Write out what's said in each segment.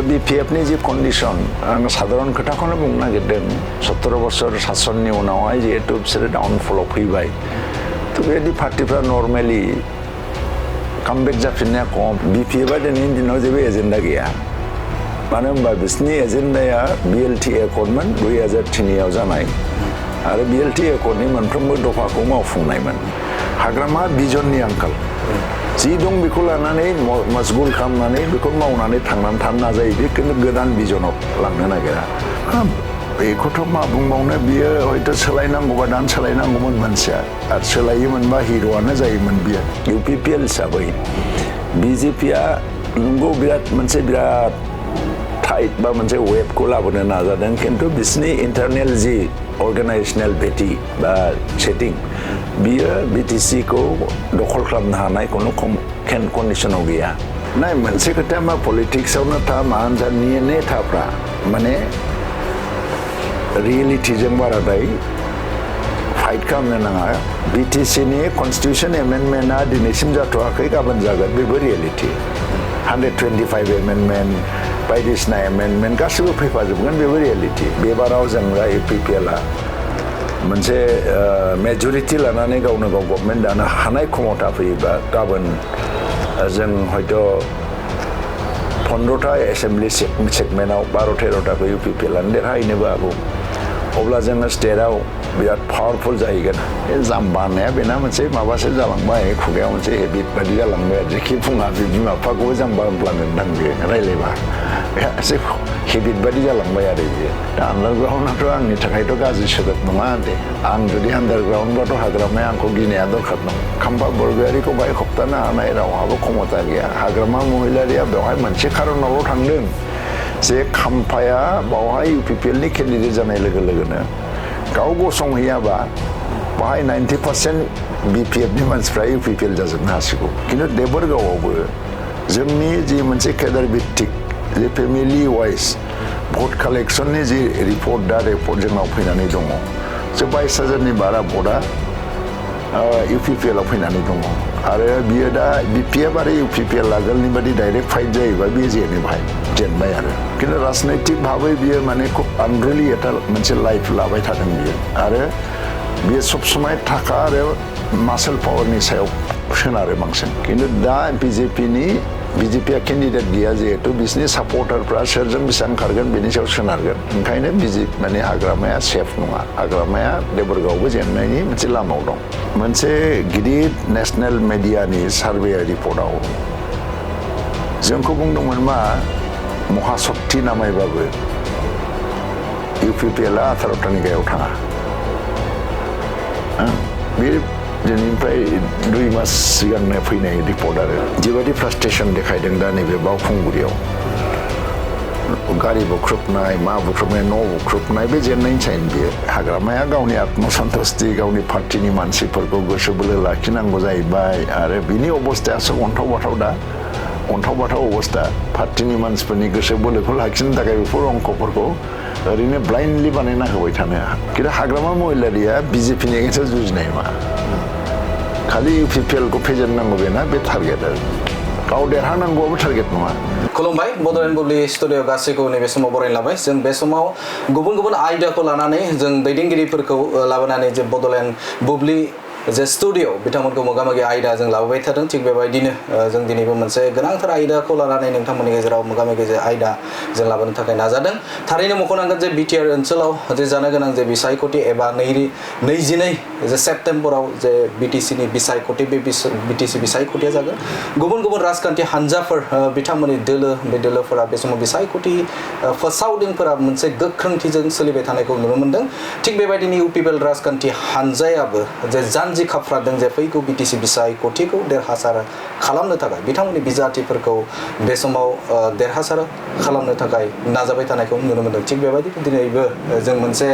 BPF नि जे condition आं साधारण खोथाखौनो बुंनो नागिरदों 17 बोसोर शासननि उनावहाय जिहेतु बिसोरो डाउनफलाव फैबाय तो बेबायदि पार्टिफ्रा नर्मेलि कामबेक जाफिननाया खम BPF आ दिनैनि दिनाव जेबो एजेन्डा गैया मानो होनबा बिसोरनि एजेन्डाया BLT एकर्डमोन 2003 आव जानाय आरो BLT एकर्डनि मोनफ्रोमबो दफाखौ मावफुंनायमोन हाग्रामा बिजननि आंखाल जि दं बेखौ लानानै मसगुल खालामनानै बेखौ मावनानै थांनानै थानो नाजायो खिन्थु गोदान बिजनाव लांनो नागिरा बेखौथ' मा बुंबावनो बियो हयथ' सोलायनांगौबा दान सोलायनांगौमोन मानसिया आरो सोलायोमोनबा हिर'आनो जायोमोन बियो UPPL हिसाबै BJPआ नंगौ बिराद टाइट बा मोनसे वेबखौ लाबोनो नाजादों खिन्थु बिसोरनि इन्टारनेल जि अर्गानाइजेशनेल भेटि बा सेटिं बियो BTC को दखल खालामनो हानाय खुनु कन्डिशनाव गैया नाय मोनसे खोथाया मा पलिटिक्सआवनो था मानो जा नियने थाफ्रा माने रियेलिटिजों बाराद्राय फाइट खालामनो नाङा BTC नि कन्स्टिटिउसन एमेन्डमेन्टआ दिनैसिम जाथ'वाखै गाबोन जागोन बेबो रियेलिटि 125 एमेन्डमेन्ट बायदिसिना एमेन्डमेन्ट गासिबो फैफाजोबगोन बेबो रियेलिटि बेबाराव जों UPPL आ मोनसे मेजरिटि लानानै गावनो गाव गभर्नमेन्ट दानो हानाय क्षमता फैयोबा गाबोन जों हयथ' 15टा एसेम्बलि सेगमेन्टआव 12-13टाखौ UPPL आनो देरहाहैनोबो हागौ अब्ला जोङो स्टेटआव बिराद पावारफुल जाहैगोन बे जाम्बानाया बेना मोनसे माबासो जालांबाय खुगायाव मोनसे हेबिट बायदि जालांबाय जेखि बुङा बिमा बिफाखौबो जाम्बा होनफ्लाङो नोंथां बेयो रायलायबा एसे हेबिट बायदि जालांबाय आरो बियो दा आन्डारग्राउन्डआथ' आंनि थाखायथ' गाज्रि सोदोब नङा दे आं जुदि आन्डारग्राउन्डबाथ' हाग्रामाया आंखौ गिनाया दरखार दं खाम्फा बरगयारिखौ बाहाय होबथानो हानाय रावहाबो क्षमता गैया हाग्रामा महिलारिया बेवहाय मोनसे खारनावल' थांदों जे खाम्फाया बावहाय UPPL नि केन्डिडेट जानाय लोगो लोगोनो गाव गसंहैयाबा बाहाय 90% BPF नि मानसिफ्रा UPPL जाजोबनो हासिगौ खिन्थु देबरगावआवबो जोंनि जि मोनसे केडार भित्तिक जे फेमिलि वाइज भट कालेक्शननि जि रिपर्ट जोंनाव फैनानै दङ जे 22,000नि बारा भटआ UPPL आव फैनानै दङ आरो बियो दा BPF आरो UPPL आगोलनि बादि डाइरेक्ट फाइट जायोबा बियो जेनबाय आरो खिन्थु राजनैतिक भाबै बियो माने खुब आनरुलि एटा मोनसे लाइफ लाबाय थादों बियो आरो बियो सब समय थाखा आरो मासेल पावारनि सायाव सोनारो बांसिन खिन्थु दा BJPआ केन्डिडेट गैया जिहेतु बिसोरनि सापर्टारफ्रा सोरजों बेसेबां खारगोन बेनि सायाव सोनारगोन ओंखायनो माने हाग्रामाया सेफ नङा हाग्रामाया देबरगावआवबो जेननायनि मोनसे लामायाव दं मोनसे गिदिर नेशनेल मिडियानि सार्भे रिपर्टआव जोंखौ बुंदोंमोन मा महाशक्ति नामायबाबो UPPLआ 18टानि गाहायाव थाङा बे दिनैनिफ्राय 2 मास सिगांनो फैनाय रिपर्ट आरो जेबायदि फ्रास्ट्रेसन देखायदों दा नैबे बावखुंग्रियाव गारि बुख्रुबनाय मा बुख्रुबनाय न' बुख्रुबनाय बे जेननायनि साइन बियो हाग्रामाया गावनि आत्मसन्तुष्टि गावनि पार्टिनि मानसिफोरखौ गोसो बोलो लाखिनांगौ जाहैबाय आरो बिनि अबस्थायासो अन्थाव बाथाव अबस्था पार्टिनि मानसिफोरनि गोसो बोलोखौ लाखिनो थाखाय बेफोर अंकफोरखौ ओरैनो ब्लाइन्डलि बानायना होबाय थानो खिन्थु हाग्रामा महिलारिया BJPनि एगेन्स्टआव जुजिनाय मा खालि UPPL को फेजेननांगौ बेना बे टारगेट आरो गाव देरहानांगौआबो टारगेट नङा खुलुमबाय बड'लेण्ड बुब्लि स्टुडिअ गासैखौ नैबे समाव बरायनो लाबाय जों बे समाव गुबुन आयदाखौ लानानै जों दैदेनगिरिफोरखौ लाबोनानै जे बड'लेण्ड बुब्लि जे स्टुडिअ बिथांमोनखौ मोगा-मोगि आयदा जों लाबोबाय थादों थिग बेबायदिनो जों दिनैबो मोनसे गोनांथार आयदाखौ लानानै नोंथांमोननि गेजेराव मोगा-मोगि जे आयदा जों लाबोनो थाखाय नाजादों थारैनो मख'नांगोन जे BTR ओनसोलाव जे जानो गोनां जे बिसायख'थि एबा 22 जे सेप्तेम्बराव जे BTCनि बिसायख'थि बे BTC बिसायख'थिया जागोन गुबुन राजखान्थि हान्जाफोर बिथांमोननि बे दोलोफोरा बे समाव बिसायख'थि फोसावदिंफोरा मोनसे गोख्रोंथिजों सोलिबाय थानायखौ नुनो मोन्दों थिग बेबायदिनो UPPL राजखान्थि हान्जायाबो जे जि खाफ्रादों जे फैगौ BTC बिसायख'थिखौ देरहासार खालामनो थाखाय बिथांमोननि बिजाथिफोरखौ बे समाव देरहासार खालामनो थाखाय नाजाबाय थानायखौ नुनो मोन्दों थिग बेबायदिनो दिनैबो जों मोनसे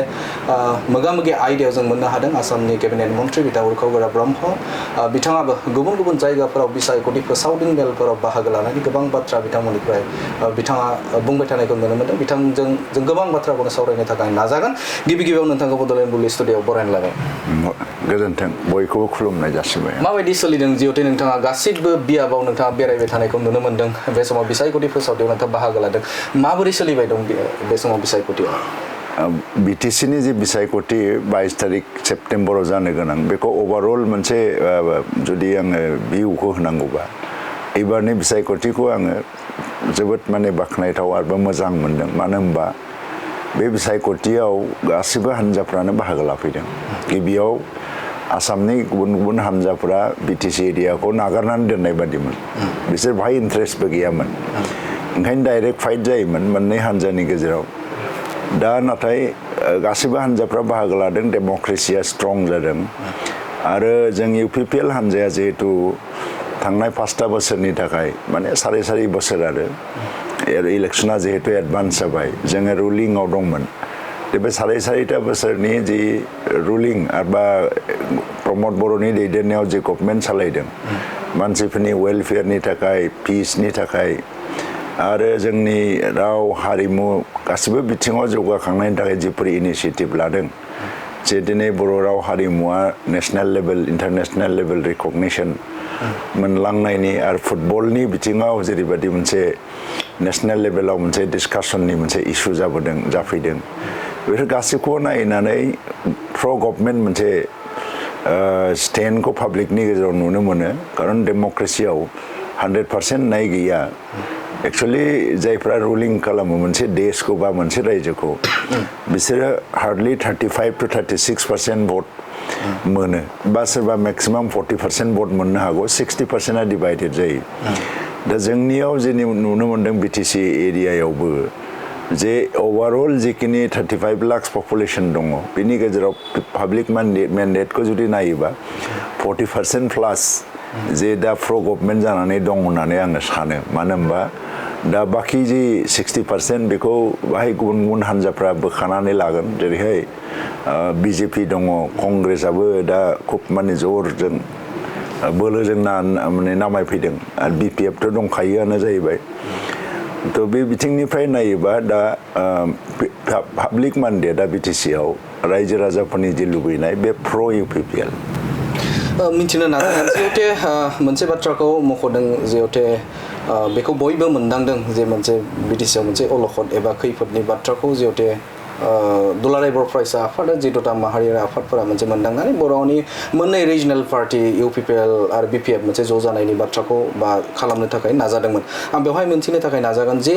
मोगा-मोगि आयदायाव जों मोननो हादों आसामनि केबिनेट मन्थ्रि बिथां उरखाव ब्रह्म बिथाङाबो गुबुन गुबुन जायगाफोराव बिसायख'थि फोसावदिं मेलफोराव बाहागो लानानै गोबां बाथ्रा बिथांमोननिफ्राय बिथाङा बुंबाय थानायखौ नुनो मोनदों बिथांजों जों गोबां बाथ्राखौनो सावरायनो थाखाय नाजागोन गिबियाव नोंथांखौ बड'लेण्ड बुब्लि स्टुडिय'आव बरायनो लाबाय गोजोन्थों बयखौबो खुलुमनाय जासिबाय माबायदि सोलिदों जिहेतु नोंथाङा गासिबो बियाबाव नोंथाङा बेरायबाय थानायखौ नुनो मोनदों बे समाव बिसायख'थि फोसावदियाव नोंथाङा बाहागो लादों माबोरै सोलिबाय दं बे समाव बिसायख'थियाव बिटिसिनि जे बिसायख'थि 22 तारिख सेप्तेम्बराव जानो गोनां बेखौ ओभारअल मोनसे जुदि आङो भिउखौ होनांगौबा एबारनि बिसायख'थिखौ आङो जोबोद माने बाख्नायथाव आरो मोजां मोनदों मानो होनबा बे बिसायख'थियाव गासिबो हान्जाफ्रानो बाहागो लाफैदों गिबियाव आसामनि गुबुन गुबुन हान्जाफोरा बिटिसि एरियाखौ नागारनानै दोननाय बादिमोन बिसोर बाहाय इन्ट्रेस्टबो गैयामोन ओंखायनो डाइरेक्ट फाइट जायोमोन मोननै हान्जानि गेजेराव दा नाथाय गासिबो हान्जाफ्रा बाहागो लादों डेम'क्रेसिया स्ट्रं जादों आरो जों UPPL हान्जाया जिहेतु थांनाय 5 बोसोरनि थाखाय माने सारि बोसोर आरो इलेक्शना जिहेतु एडभान्स जाबाय जोङो रुलिंआव दंमोन बे सारिथा बोसोरनि जि रुलिं आरो प्रमद बर'नि दैदेननायाव जि गभर्नमेन्ट सालायदों मानसिफोरनि वेलफेयारनि थाखाय पिसनि थाखाय आरो जोंनि राव हारिमु गासिबो बिथिङाव जौगाखांनायनि थाखाय जिफोर इनिशिएटिभ लादों जे दिनै बर' राव हारिमुवा national level international level recognition मोनलांनायनि आरो फुटबलनि बिथिङाव जेरैबायदि मोनसे नेशनेल लेभेलाव मोनसे डिसकासननि मोनसे इस्यु जाफैदों बेफोर गासैखौबो नायनानै प्र' गभर्नमेन्ट मोनसे स्टेन्डखौ पाब्लिकनि गेजेराव नुनो मोनो खारन डेम'क्रेसियाव 100% नाय गैया एक्चुअली जायफ्रा रुलिं खालामो मोनसे देशखौ बा मोनसे रायजोखौ बिसोरो हार्डलि 35 to 36% भट मोनो बा सोरबा मेक्सिमाम 40% भट मोननो हागौ 60%आ डिभाइडेड जायो दा जोंनियाव जे नुनो मोनदों बिटिसि एरियायावबो जे ओभारअल जिखिनि 35 लाख पपुलेशन दङ बेनि गेजेराव पाब्लिक मेन्डेटखौ जुदि नायोबा 40% प्लास जे दा प्र' गभर्नमेन्ट जानानै दं होननानै आङो सानो मानो होनबा दा बाखि जि 60% बेखौ बाहाय गुबुन गुबुन हान्जाफ्रा बोखानानै लागोन जेरैहाय बिजेपि दङ कंग्रेसआबो दा खुब माने जरजों बोलोजों माने नामायफैदों आरो BPFथ' दंखायोआनो जाहैबाय थ' बे बिथिंनिफ्राय नायोबा दा पाब्लिक मेन्डेटआ बिटिसिआव रायजो राजाफोरनि जि लुबैनाय बे प्र' UPPL मिथिनो नाजागोन जिहेते मोनसे बाथ्राखौ मख'दों जिहेते बेखौ बयबो मोनदांदों जे मोनसे बिटिसिआव मोनसे अलखद एबा खैफोदनि बाथ्राखौ जिहेते दुलाराय बर' फरायसा आफादा जिद'था माहारियारि आफादफोरा मोनसे मोनदांनानै बर'नि मोननै रिजनेल पार्टी UPPL आरो BPF मोनसे ज' जानायनि बाथ्राखौ बा खालामनो थाखाय नाजादोंमोन आं बेवहाय मोनथिनो थाखाय नाजागोन जे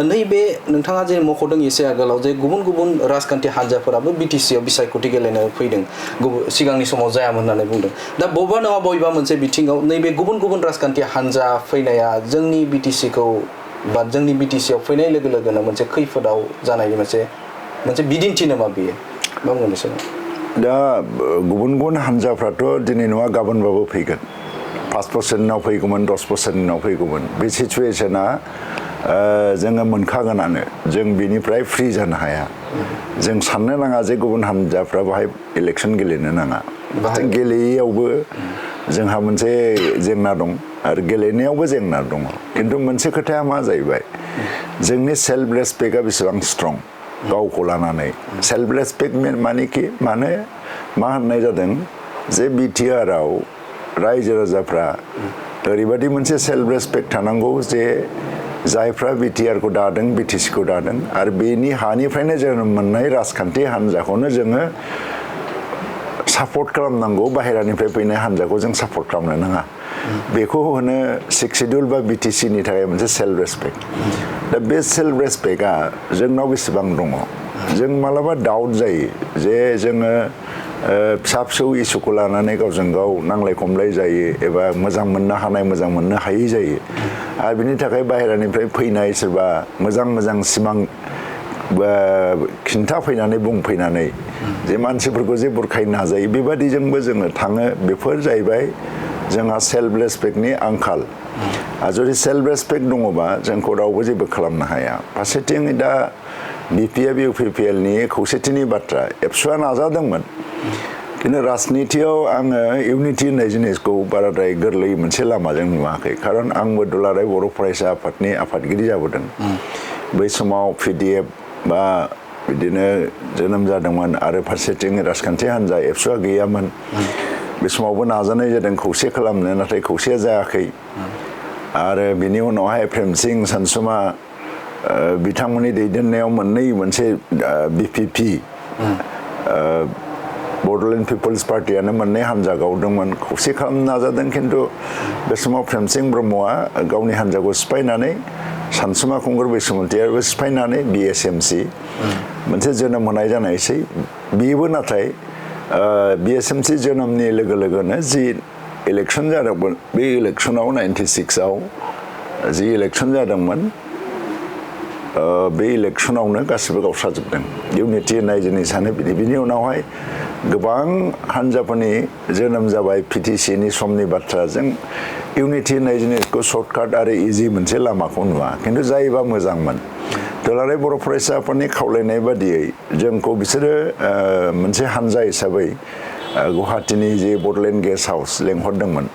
नैबे नोंथाङा जे मख'दों एसे आगोलाव जे गुबुन गुबुन राजखान्थि हान्जाफोराबो बिटिसिआव बिसायख'थि गेलेनो फैदों सिगांनि समाव जायामोन होननानै बुंदों दा बबेबा नङा बबेबा मोनसे बिथिङाव नैबे गुबुन गुबुन राजखान्थि हान्जा फैनाया जोंनि बिटिसिखौ बा जोंनि बिटिसिआव फैनाय लोगो लोगोनो मोनसे खैफोदाव जानायनि मोनसे बिदिन्थि नामा बेयो मा बुंनो सानो दा गुबुन गुबुन हान्जाफ्राथ' दिनै नङा गाबोनबाबो फैगोन 5 बोसोरनि उनाव फैगौमोन 10 बोसोरनि उनाव फैगौमोन बे सिचुवेसना जोङो मोनखागोनानो जों बिनिफ्राय फ्रि जानो हाया जों साननो नाङा जे गुबुन हान्जाफ्रा बाहाय इलेक्सन गेलेनो नाङा गेलेयैयावबो जोंहा मोनसे जेंना दं आरो गेलेनायावबो जेंना दङ खिन्थु मोनसे खोथाया मा जाहैबाय जोंनि सेल्फ रेसपेक्टआ बेसेबां स्ट्रं गावखौ लानानै सेल्फ रेसपेक्ट मानेखि माने मा होननाय जादों जे BTRआव रायजो राजाफ्रा ओरैबायदि मोनसे सेल्फ रेसपेक्ट थानांगौ जे जायफ्रा BTRखौ दादों BTCखौ दादों आरो बेनि हानिफ्रायनो जोनोम मोननाय राजखान्थि हान्जाखौनो जोङो सापर्ट खालामनांगौ बाहेरानिफ्राय फैनाय हान्जाखौ जों सापर्ट खालामनो नाङा बेखौ होनो 6 शिड्युल बा BTCनि थाखाय मोनसे सेल्फ रेसपेक्ट दा बे सेल्फ रेसपेक्टआ जोंनाव बेसेबां दङ जों मालाबा डाउट जायो जे जोङो फिसा फिसौ इस्युखौ लानानै गावजों गाव नांलाय खमलाय जायो एबा मोजां मोननो हानाय मोजां मोननो हायै जायो आरो बिनि थाखाय बाहेरानिफ्राय फैनाय सोरबा मोजां सिमां खिन्थाफैनानै बुंफैनानै जे मानसिफोरखौ जे बुरखायनो नाजायो बेबादिजोंबो जोङो थाङो बेफोर जाहैबाय जोंहा सेल्फ रेसपेक्टनि आंखाल आरो जुदि सेल्फ रेसपेक्ट दङबा जोंखौ रावबो जेबो खालामनो हाया फारसेथिं दा BPF UPPLनि खौसेथिनि बाथ्रा एबसुआ नाजादोंमोन खिन्थु राजनितियाव आङो इउनिटि होननाय जिनिसखौ बाराद्राय गोरलै मोनसे लामाजों नुवाखै खारन आंबो दुलाराय बर' फरायसा आफादनि आफादगिरि जाबोदों बै समाव पिडिएफ बा बिदिनो जोनोम जादोंमोन आरो फारसेथिं राजखान्थि हान्जा एबसुआ गैयामोन बे समावबो नाजानाय जादों खौसे खालामनो नाथाय खौसेया जायाखै आरो बिनि उनावहाय प्रेम सिंह सानसुमा बिथांमोननि दैदेननायाव मोनसे बिपिपि बड'लेण्ड पिपल्स पार्टियानो मोननै हान्जा गावदोंमोन खौसे खालामनो नाजादों खिन्थु बे समाव प्रेम सिंह ब्रह्मआ गावनि हान्जाखौ सिफायनानै सानसुमा खुंगुर बैसोमुतियाबो सिफायनानै बिएसएमसि मोनसे जोनोम होनाय जानायसै बेबो नाथाय बिएसएमसि जोनोमनि लोगो लोगोनो जि इलेक्सन जादोंमोन बे इलेक्सनाव 96आव जि इलेक्सन जादोंमोन बे इलेक्सनावनो गासिबो गावस्राजोबदों इउनिटि होननाय जिनिसानो बिनि उनावहाय गोबां हान्जाफोरनि जोनोम जाबाय पिटिसिनि समनि बाथ्राजों इउनिटि होननाय जिनिसखौ सर्टकाट आरो इजि मोनसे लामाखौ नुवा खिन्थु जायोबा मोजांमोन दुलाराय बर' फरायसाफोरनि खावलायनाय बादियै जोंखौ बिसोरो मोनसे हान्जा हिसाबै गुवाहाटीनि जे बड'लेण्ड गेस्ट हाउस लेंहरदोंमोन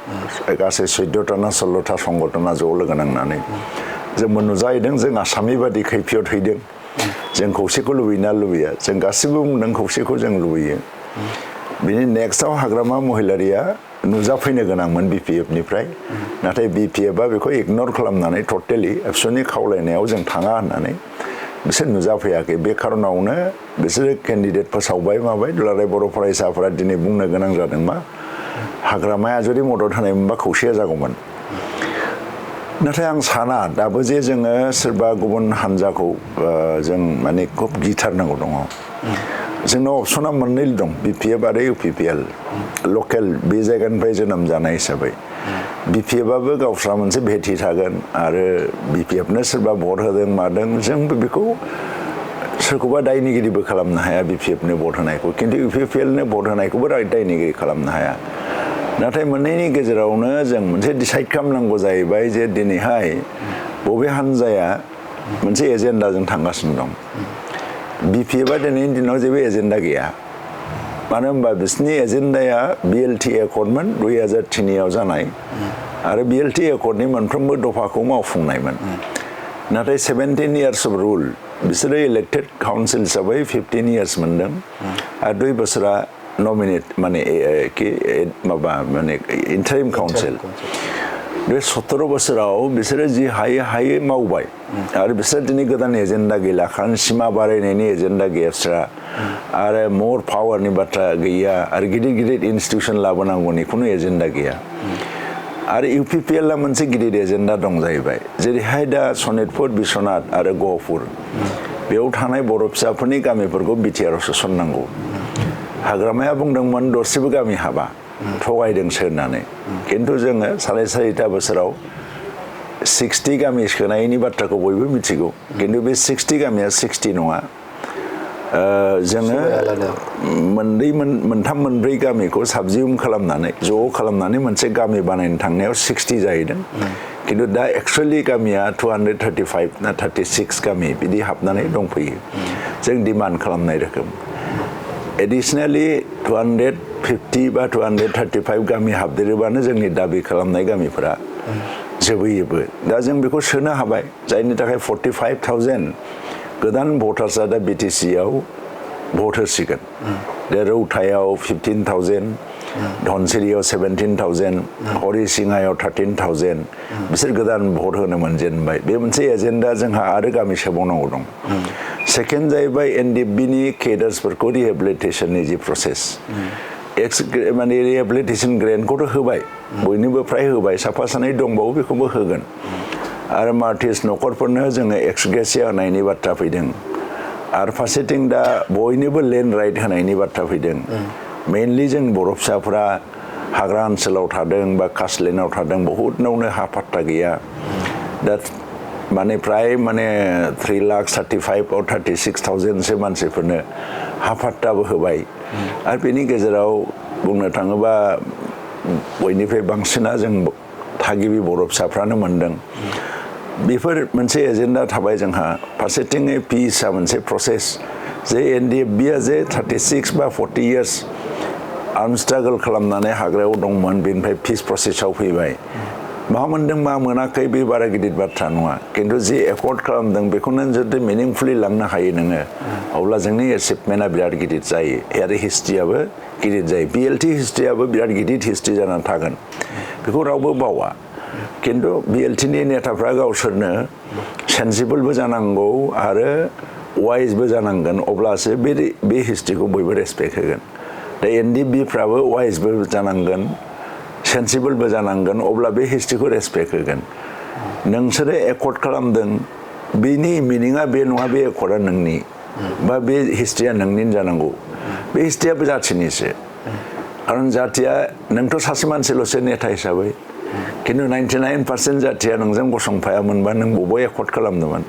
गासै 14टा ना 16टा संगठना ज' लोगो नांनानै जोंबो नुजाहैदों जों आसामनि बादि खैफियत हैदों जों खौसेखौ लुबैना लुबैया जों गासिबो बुंदों खौसेखौ जों लुबैयो बिनि नेक्स्टआव हाग्रामा महिलारिया नुजाफैनो गोनांमोन बिपिएफनिफ्राय नाथाय बिपिएफआ बेखौ इगनर खालामनानै टटेलि एबसुनि खावलायनायाव जों थाङा होननानै बिसोर नुजाफैयाखै बे खारनावनो बिसोरो केन्डिडेट फोसावबाय माबाय दुलाराय बर' फरायसाफोरा दिनै बुंनो गोनां जादों मा हाग्रामाया जुदि मदद होनायमोनबा खौसेया जागौमोन नाथाय आं साना दाबो जे जोङो सोरबा गुबुन हान्जाखौ जों माने खुब गिथारनांगौ दङ जोंनाव अपसना मोननैल' दं बिपिएफ आरो इउपिपिएल लकेल बे जायगानिफ्राय जोनोम जानाय हिसाबै बिपिएफआबो गावस्रा मोनसे भेटि थागोन आरो बिपिएफनो सोरबा भट होदों मादों जोंबो बेखौ सोरखौबा दायनिगिरिबो खालामनो हाया बिपिएफनो भट होनायखौ खिन्थु इउपिपिएलनो भट होनायखौबो दायनिगिरि खालामनो हाया नाथाय मोननैनि गेजेरावनो जों मोनसे डिसाइड खालामनांगौ जाहैबाय जे दिनैहाय बबे हान्जाया मोनसे एजेन्डाजों थांगासिनो दं बिपिएफआ दिनैनि दिनाव जेबो एजेन्डा गैया मानो होनबा बिसोरनि एजेन्डाया बिएलटि एकर्डमोन 2003आव जानाय आरो बिएलटि एकर्डनि मोनफ्रोमबो दफाखौ मावफुंनायमोन नाथाय 17 इयार्स अफ रुल बिसोरो इलेक्टेड काउन्सिल हिसाबै 15 इयार्स मोनदों आरो 2 बोसोरा नमिनेट माने माबा माने इन्टारिम काउन्सिल बे 17 बोसोराव बिसोरो जि हायै मावबाय आरो बिसोर दिनै गोदान एजेन्डा गैला खारन सिमा बारायनायनि एजेन्डा गैयास्रा आरो मर पावारनि बाथ्रा गैया आरो गिदिर इन्स्टिटिउसन लाबोनांगौनि खुनु एजेन्डा गैया आरो इउपिपिएलआ मोनसे गिदिर एजेन्डा दं जाहैबाय जेरैहाय दा सनितपुर बिश्वनाथ आरो गहपुर बेयाव थानाय बर' फिसाफोरनि गामिफोरखौ बिटिआरआव सोसननांगौ हाग्रामाया बुंदोंमोन दरसेबो गामि हाबा थगायदोंसो होननानै खिन्थु जोङो 4.5 बोसोराव 60 गामि सोनायनि बाथ्राखौ बयबो मिथिगौ खिन्थु बे 60 गामिया 60 नङा जोङो मोनथाम मोनब्रै गामिखौ साबजिउम खालामनानै ज' खालामनानै मोनसे गामि बानायनो थांनायाव 60 जाहैदों खिन्थु दा एक्सुवेलि गामिया 235 ना 36 गामि बिदि हाबनानै दंफैयो जों डिमान्ड खालामनाय रोखोम एडिशनेलि 250 बा 235 गामि हाबदेरोबानो जोंनि दाबि खालामनाय गामिफोरा जोबहैयोबो दा जों बेखौ सोनो हाबाय जायनि थाखाय 45,000 गोदान भटार्सआ दा बिटिसिआव भट होसिगोन दा रौतायाव 15,000 धनसिरियाव 17,000 हरिसिङायाव 13,000 बिसोर गोदान भट होनो मोनजेनबाय बे मोनसे एजेन्डा जोंहा आरो गामि सोबावनांगौ दं सेकेन्ड जाहैबाय एनडिएफबिनि केडार्सफोरखौ रिहेबिलिटेसननि जि प्रसेस माने रिहेबिलिटेसन ग्रेन्टखौथ' होबाय बयनोबो फ्राय होबाय साफा सानै दंबावो बेखौबो होगोन आरो मार्टिस न'खरफोरनो जोङो एक्सग्रेसिया होनायनि बाथ्रा फैदों आरो फारसेथिं दा बयनोबो लेन्ड राइट होनायनि बाथ्रा फैदों मेइनलि जों बर' फिसाफोरा हाग्रा ओनसोलाव थादों बा कास्टलेण्डआव थादों बहुतनावनो हा फाट्टा गैया दा माने फ्राय माने 3,35,000 or 36,000 मानसिफोरनो हा फाट्टाबो होबाय आरो बेनि गेजेराव बुंनो थाङोबा बयनिफ्राय बांसिना जों थागिबि बर' फिसाफ्रानो मोनदों बेफोर मोनसे एजेन्डा थाबाय जोंहा फारसेथिङै पिसआ मोनसे प्रसेस जे एनडिएफबिआ जे 36 बा 40 इयार्स आर्म स्ट्रागल खालामनानै हाग्रायाव दंमोन बेनिफ्राय पिस प्रसेसआव फैबाय मा मोनदों मा मोनाखै बे बारा गिदिर बाथ्रा नङा खिन्थु जि एकर्ड खालामदों बेखौनो जुदि मिनिंफुलि लांनो हायो नोङो अब्ला जोंनि एचिभमेन्टआ बिराद गिदिर जायो आरो हिस्ट्रियाबो गिदिर जायो BLT हिस्ट्रियाबो बिराद गिदिर हिस्ट्रि जानानै थागोन बेखौ रावबो बावा खिन्थु BLTनि नेताफ्रा गावसोरनो सेन्सिबोलबो जानांगौ आरो वाइसबो जानांगोन अब्लासो बे हिस्ट्रिखौ बयबो रेसपेक्ट होगोन दा NDBफ्राबो वाइसबो जानांगोन सेन्सिबोलबो जानांगोन अब्ला बे हिस्ट्रिखौ रेसपेक्ट होगोन नोंसोरो एकर्ड खालामदों बेनि मिनिङा बे नङा बे एकर्डआ नोंनि बा बे हिस्ट्रिया नोंनि जानांगौ बे हिस्ट्रियाबो जाथिनिसो खारन जाथिया नोंथ' सासे मानसिल'सो नेता हिसाबै खिन्थु 99% जाथिया नोंजों गसंफायामोनबा नों बबाव एकर्ड खालामदोंमोन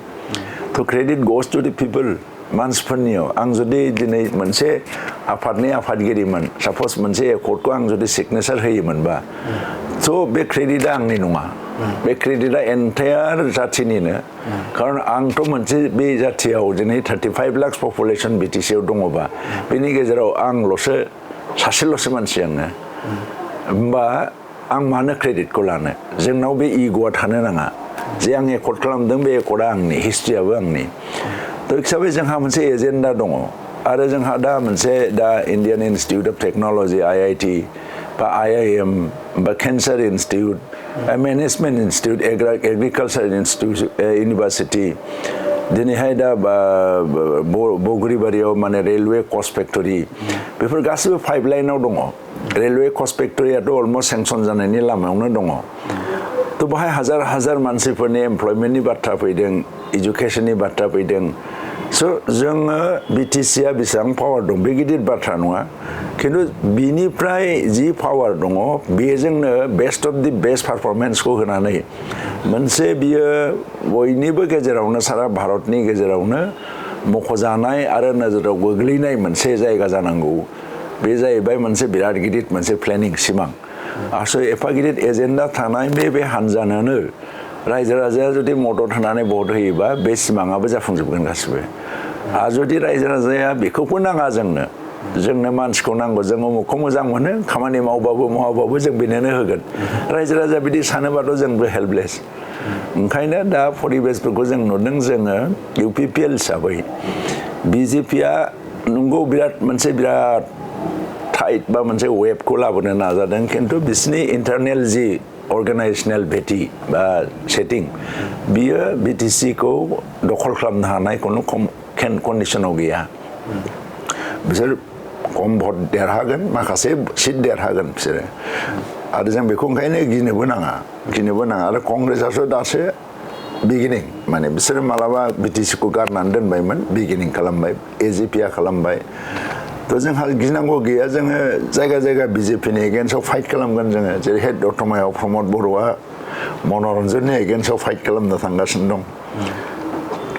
to credit goes to the people मानसिफोरनियाव आं जुदि दिनै मोनसे आफादनि आफादगिरिमोन साप'ज मोनसे एकर्डखौ आं जुदि सिगनेचार होयोमोनबा थ' बे क्रेडिटआ आंनि नङा बे क्रेडिटआ एन्टायार जाथिनिनो खारन आंथ' मोनसे बे जाथियाव दिनै 35 लाख पपुलेसन BTCआव दङबा बेनि गेजेराव आंल'सो सासेल'सो मानसि आङो होमबा आं मानो क्रेडिटखौ लानो जोंनाव बे इग'आ थानो नाङा जे आं एकर्ड खालामदों बे एकर्डआ आंनि हिस्ट्रियाबो आंनि थ' हिसाबै जोंहा मोनसे एजेन्डा दङ आरो जोंहा दा मोनसे दा Indian institute of technology IIT बा IIM बा केन्सार इन्सटिटिउट मेनेजमेन्ट इन्सटिटिउट एग्रिकालसार इन्सटिटिउट इउनिभार्सिटि दिनैहाय दा बगुरिबारियाव माने रेलवे कस्ट फेक्टरि बेफोर गासिबो पाइपलाइनाव दङ रेलवे कस्ट फेक्टरियाथ' अलमस्ट सेंसन जानायनि लामायावनो दङ थ' बाहाय हाजार हाजार मानसिफोरनि एमप्लयमेन्टनि बाथ्रा फैदों इडुकेसननि बाथ्रा फैदों स' जोङो BTCआ बेसेबां पावार दं बे गिदिर बाथ्रा नङा खिन्थु बिनिफ्राय जि पावार दङ बेजोंनो बेस्ट अफ दि बेस्ट पारफरमेन्सखौ होनानै मोनसे बियो बयनिबो गेजेरावनो सारा भारतनि गेजेरावनो मख'जानाय आरो नोजोराव गोग्लैनाय मोनसे जायगा जानांगौ बे जाहैबाय मोनसे बिराद गिदिर मोनसे प्लेनिं सिमां आसो एफा गिदिर एजेन्डा थानाय बे हानजानोनो रायजो राजाया जुदि मदद होनानै भट होयोबा बे सिमाङाबो जाफुंजोबगोन गासिबो आरो जुदि रायजो राजाया बेखौबो नाङा जोंनो मानसिखौ नांगौ जों उमुखखौ मोजां मोनो खामानि मावबाबो मावाबाबो जों बेनोनो होगोन रायजो राजा बिदि सानोबाथ' जोंबो हेल्पलेस ओंखायनो दा परिबेसफोरखौ जों नुदों जोङो UPPL हिसाबै BJPआ नंगौ बिराद टाइट बा मोनसे वेबखौ लाबोनो नाजादों खिन्थु बिसिनि इन्टारनेल जि अर्गानाइजेसनेल भेटि बा सेटिं बियो BTCखौ दखल खालामनो हानाय खुनु कन्डिसनाव गैया बिसोर खम भट देरहागोन माखासे सिट देरहागोन बिसोरो आरो जों बेखौ ओंखायनो गिनोबो नाङा आरो कंग्रेसआसो दासो बिगिनिं माने बिसोरो मालाबा BTCखौ गारनानै दोनबायमोन बिगिनिं खालामबाय AJPआ खालामबाय थ' जोंहा गिनांगौ गैया जोङो जायगा BJPनि एगेन्स्टआव फाइट खालामगोन जोङो जेरैहाय दतमायाव प्रमद बर'आ मनरन्जननि एगेन्स्टआव फाइट खालामनो थांगासिनो दं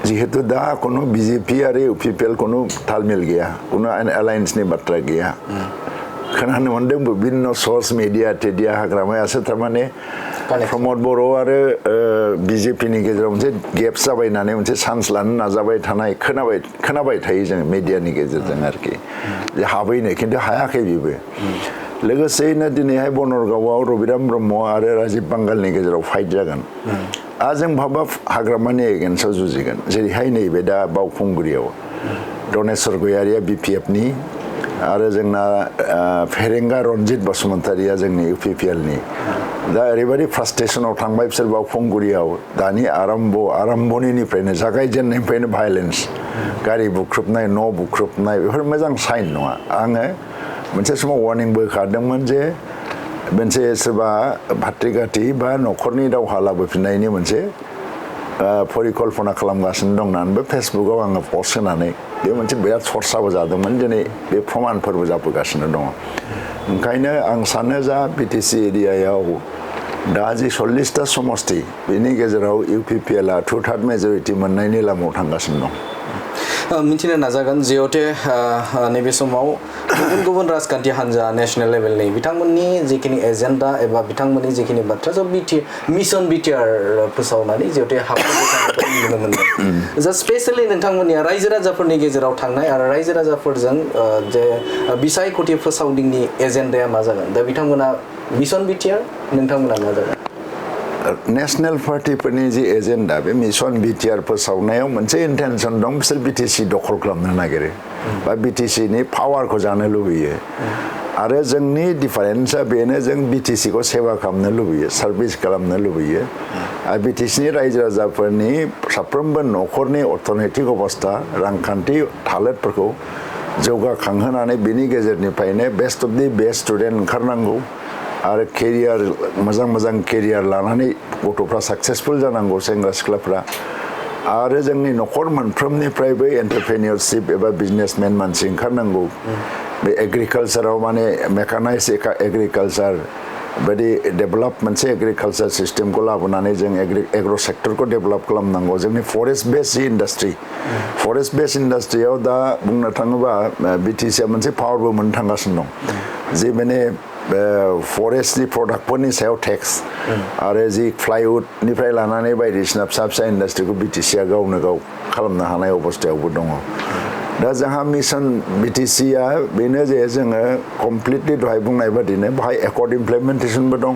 जिहेतु दा खुनु BJP आरो UPPL खुनु तालमेल गैया खुनु एलायन्सनि बाथ्रा गैया खोनानो मोन्दों बिभिन्न सर्स मिडिया टेडिया हाग्रामायासो थारमाने प्रमद बर' आरो BJPनि गेजेराव मोनसे गेप्स जाबाय होननानै मोनसे चान्स लानो नाजाबाय थानाय खोनाबाय थायो जोङो मिडियानि गेजेरजों आरोखि जे हाबैनो खिन्थु हायाखै बेबो लोगोसेयैनो दिनैहाय बनरगावआव रबिराम ब्रह्म आरो राजिब बांगालनि गेजेराव फाइट जागोन आरो जों भाबा हाग्रामानि एगेन्स्टआव जुजिगोन जेरैहाय नैबे दा बावखुंग्रियाव दनेस्वर गयारिया BPFनि आरो जोंना फेरेंगा रनजित बसुमतारिया जोंनि UPPLनि दा ओरैबायदि फ्रास्ट्रेसनाव थांबाय बिसोर बावखुंग्रियाव दानि आरम्भनिफ्रायनो जागायजेननायनिफ्रायनो भायलेन्स गारि बुख्रुबनाय न' बुख्रुबनाय बेफोर मोजां साइन नङा आङो मोनसे समाव वार्निंबो होखादोंमोन जे मोनसे सोरबा भातृघाटी बा न'खरनि दावहा लाबोफिननायनि मोनसे परिकल्पना खालामगासिनो दं होननानैबो फेसबुकाव आङो पस्ट होनानै बे मोनसे बिराद सर्साबो जादोंमोन दिनै बे प्रमानफोरबो जाबोगासिनो दङ ओंखायनो आं सानो जा BTC एरियायाव दा जि 40टा समस्ति बेनि गेजेराव UPPLआ 2/3 मेजरिटि मोननायनि लामायाव थांगासिनो दं मिथिनो नाजागोन जिहेतु नैबे समाव गुबुन गुबुन राजखान्थि हान्जा नेशनेल लेभेलनि बिथांमोननि जिखिनि एजेन्डा एबा बिथांमोननि जिखिनि बाथ्रा सब मिशन बिटिआर फोसावनानै जिहेतु हाबनायखौ नुनो मोनदों जा स्पेशेलि नोंथांमोननिया रायजो राजाफोरनि गेजेराव थांनाय आरो रायजो राजाफोरजों जे बिसायख'थि फोसावदिंनि एजेन्डाया मा जागोन दा बिथांमोना मिशन बिटिआर नोंथांमोना मा जागोन नेशनेल पार्टीफोरनि जि एजेन्डा बे मिशन बिटिआर फोसावनायाव मोनसे इन्टेनसन दं बिसोर बिटिसि दखल खालामनो नागिरो बा बिटिसिनि पावारखौ जानो लुबैयो आरो जोंनि डिफारेन्सआ बेनो जों बिटिसिखौ सेवा खालामनो लुबैयो सार्भिस खालामनो लुबैयो आरो बिटिसिनि रायजो राजाफोरनि साफ्रोमबो न'खरनि अर्थनैतिक अबस्था रांखान्थि हालोदफोरखौ जौगाखांहोनानै बेनि गेजेरनिफ्रायनो best of the best student ओंखारनांगौ आरो केरियार मोजां केरियार लानानै गथ'फ्रा साक्सेसफुल जानांगौ सेंग्रा सिख्लाफ्रा आरो जोंनि न'खर मोनफ्रोमनिफ्रायबो एन्टारप्रेनियरशिप एबा बिजनेसमेन मानसि ओंखारनांगौ बे एग्रिकालचाराव माने मेकानाइज एग्रिकालचार बायदि डेभेलप मोनसे एग्रिकालचार सिस्टेमखौ लाबोनानै जों एग्र' सेक्टरखौ डेभेलप खालामनांगौ जोंनि फरेस्ट बेस इन्डास्ट्रि फरेस्ट बेस इन्डास्ट्रियाव दा बुंनो थाङोबा बिटिसिआ मोनसे पावारबो मोननो थांगासिनो दं जि माने फरेस्टनि प्रडाक्टफोरनि सायाव टेक्स आरो जि फ्लाइवुडनिफ्राय लानानै बायदिसिना फिसा इन्डास्ट्रिखौ बिटिसिआ गावनो गाव खालामनो हानाय अबस्थायावबो दङ दा जोंहा मिशन बिटिसिआ बेनो जे जोङो कमप्लिटलि दहाय बुंनाय बादिनो बाहाय एकर्ड इमप्लिमेन्टेसनबो दं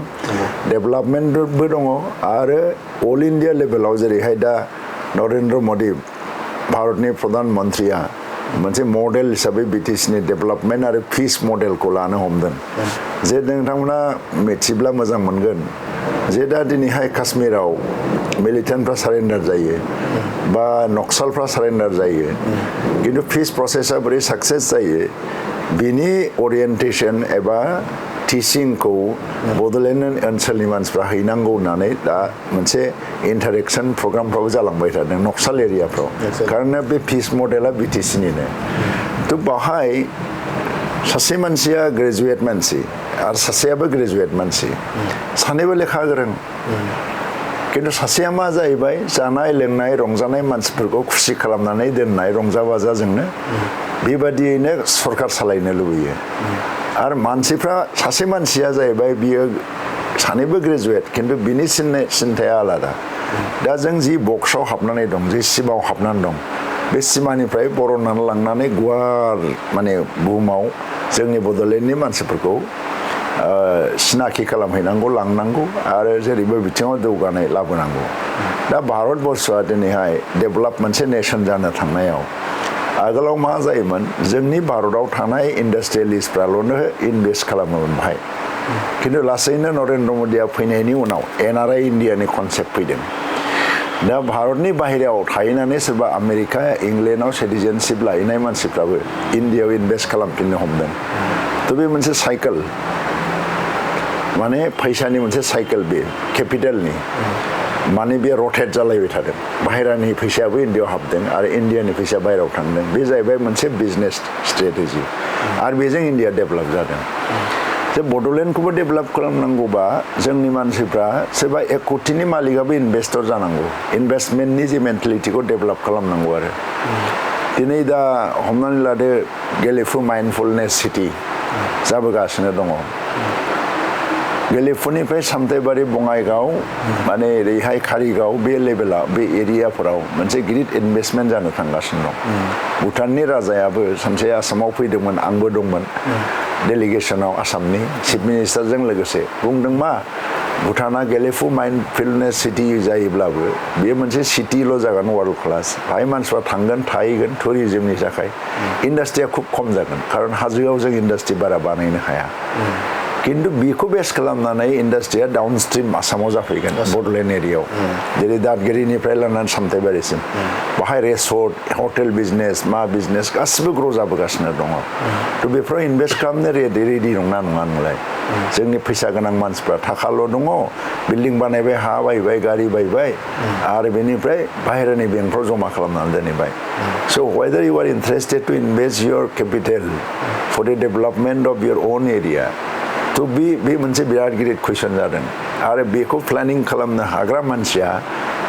डेभेलपमेन्टबो दङ आरो अल इन्डिया लेभेलाव जेरैहाय दा नरेन्द्र मदि भारतनि प्रधान मन्त्रिया मोनसे मडेल हिसाबै बिटिसिनि डेभेलपमेन्ट आरो पिस मडेलखौ लानो हमदों जे नोंथांमोना मिथिब्ला मोजां मोनगोन जे दा दिनैहाय काश्मीराव मिलिटेन्टफ्रा सारेन्डार जायो बा नक्सालफ्रा सारेन्डार जायो खिन्थु पिस प्रसेसा बोरै साक्सेस जायो बिनि ओरिएन्टेसन एबा टिचिंखौ बड'लेण्ड ओनसोलनि मानसिफ्रा हैनांगौ होननानै दा मोनसे इन्टारेक्सन प्रग्रामफ्राबो जालांबाय थादों नक्साल एरियाफ्राव खारन बे पिस मडेला बिटिसिनिनो थ' बाहाय सासे मानसिया ग्रेजुवेट मानसि आरो सासेयाबो ग्रेजुवेट मानसि सानैबो लेखा गोरों खिन्थु सासेया मा जाहैबाय जानाय लोंनाय रंजानाय मानसिफोरखौ खुसि खालामनानै दोननाय रंजा बाजाजोंनो बेबादियैनो सरकार सालायनो लुबैयो आरो मानसिफ्रा सासे मानसिया जाहैबाय बियो सानैबो ग्रेजुवेट खिन्थु बिनि सिन्थाया आलादा दा जों जि बक्सआव हाबनानै दं जि सिमाव हाबनानै दं बे सिमानिफ्राय बरननानै लांनानै गुवार माने बुहुमाव जोंनि बड'लेण्डनि मानसिफोरखौ सिनाखि खालामहैनांगौ लांनांगौ आरो जेरैबो बिथिङाव जौगानाय लाबोनांगौ दा भारतबर्षआ दिनैहाय डेभेलप मोनसे नेसन जानो थांनायाव आगोलाव मा जायोमोन जोंनि भारताव थानाय इन्डास्ट्रियेलिस्टफ्राल'नो इनभेस्ट खालामोमोन बाहाय खिन्थु लासैनो नरेन्द्र मदिया फैनायनि उनाव एनआरआइ इन्डियानि कनसेप्ट फैदों दा भारतनि बाहेरायाव थाहैनानै सोरबा आमेरिका इंलेण्डआव सिटिजेनशिप लाहैनाय मानसिफ्राबो इन्डियायाव इनभेस्ट खालामफिननो हमदों थ' बे मोनसे साइकेल माने फैसानि मोनसे साइकेल बे केपिटेलनि माने बे रटेट जालायबाय थादों बाहेरानि फैसायाबो इन्डियायाव हाबदों आरो इन्डियानि फैसाया बाहेरायाव थांदों बे जाहैबाय मोनसे बिजनेस स्ट्रेटेजि आरो बेजों इन्डिया डेभेलप जादों जे बड'लेण्डखौबो डेभेलप खालामनांगौबा जोंनि मानसिफ्रा सोरबा 1 कौटिनि मालिकआबो इनभेस्टर जानांगौ इनभेस्टमेन्टनि जे मेन्टेलिटिखौ डेभेलप खालामनांगौ आरो दिनै दा हमनानै लादो गेलेफु माइन्डफुलनेस सिटि जाबोगासिनो दङ गेलेफुनिफ्राय सामथाइबारि बङाइगाव माने ओरैहाय कारिगाव बे लेभेलाव बे एरियाफोराव मोनसे गिदिर इनभेस्टमेन्ट जानो थांगासिनो दं भुटाननि राजायाबो सानसे आसामाव फैदोंमोन आंबो दंमोन डेलिगेसनाव आसामनि चिफ मिनिस्टारजों लोगोसे बुंदों मा भुटाना गेलेफु माइन्डफुलनेस सिटि जायोब्लाबो बेयो मोनसे सिटिल' जागोन वर्ल्ड क्लास बाहाय मानसिफ्रा थांगोन थाहैगोन टुरिजमनि थाखाय इन्डास्ट्रिया खुब खम जागोन खारन हाजोआव जों इन्डास्ट्रि बारा बानायनो हाया खिन्थु बेखौ बेस खालामनानै इन्डास्ट्रिया डाउनस्ट्रिम आसामाव जाफैगोन बड'लेण्ड एरियायाव जेरै दादगिरिनिफ्राय लानानै सामथाइबारिसिम बाहाय रेसर्ट हटेल बिजनेस मा बिजनेस गासिबो ग्र' जाबोगासिनो दङ थ' बेफोराव इनभेस्ट खालामनो रेडि नङा नोंलाय जोंनि फैसा गोनां मानसिफ्रा थाखाल' दङ बिल्डिं बानायबाय हा बायबाय गारि बायबाय आरो बेनिफ्राय बाहेरानि बेंकफ्राव जमा खालामनानै दोनहैबाय स' whether you are interested to invest your capital for the development of your own area थ' बे मोनसे बिराद गिदिर कुइसन जादों आरो बेखौ प्लेनिं खालामनो हाग्रा मानसिया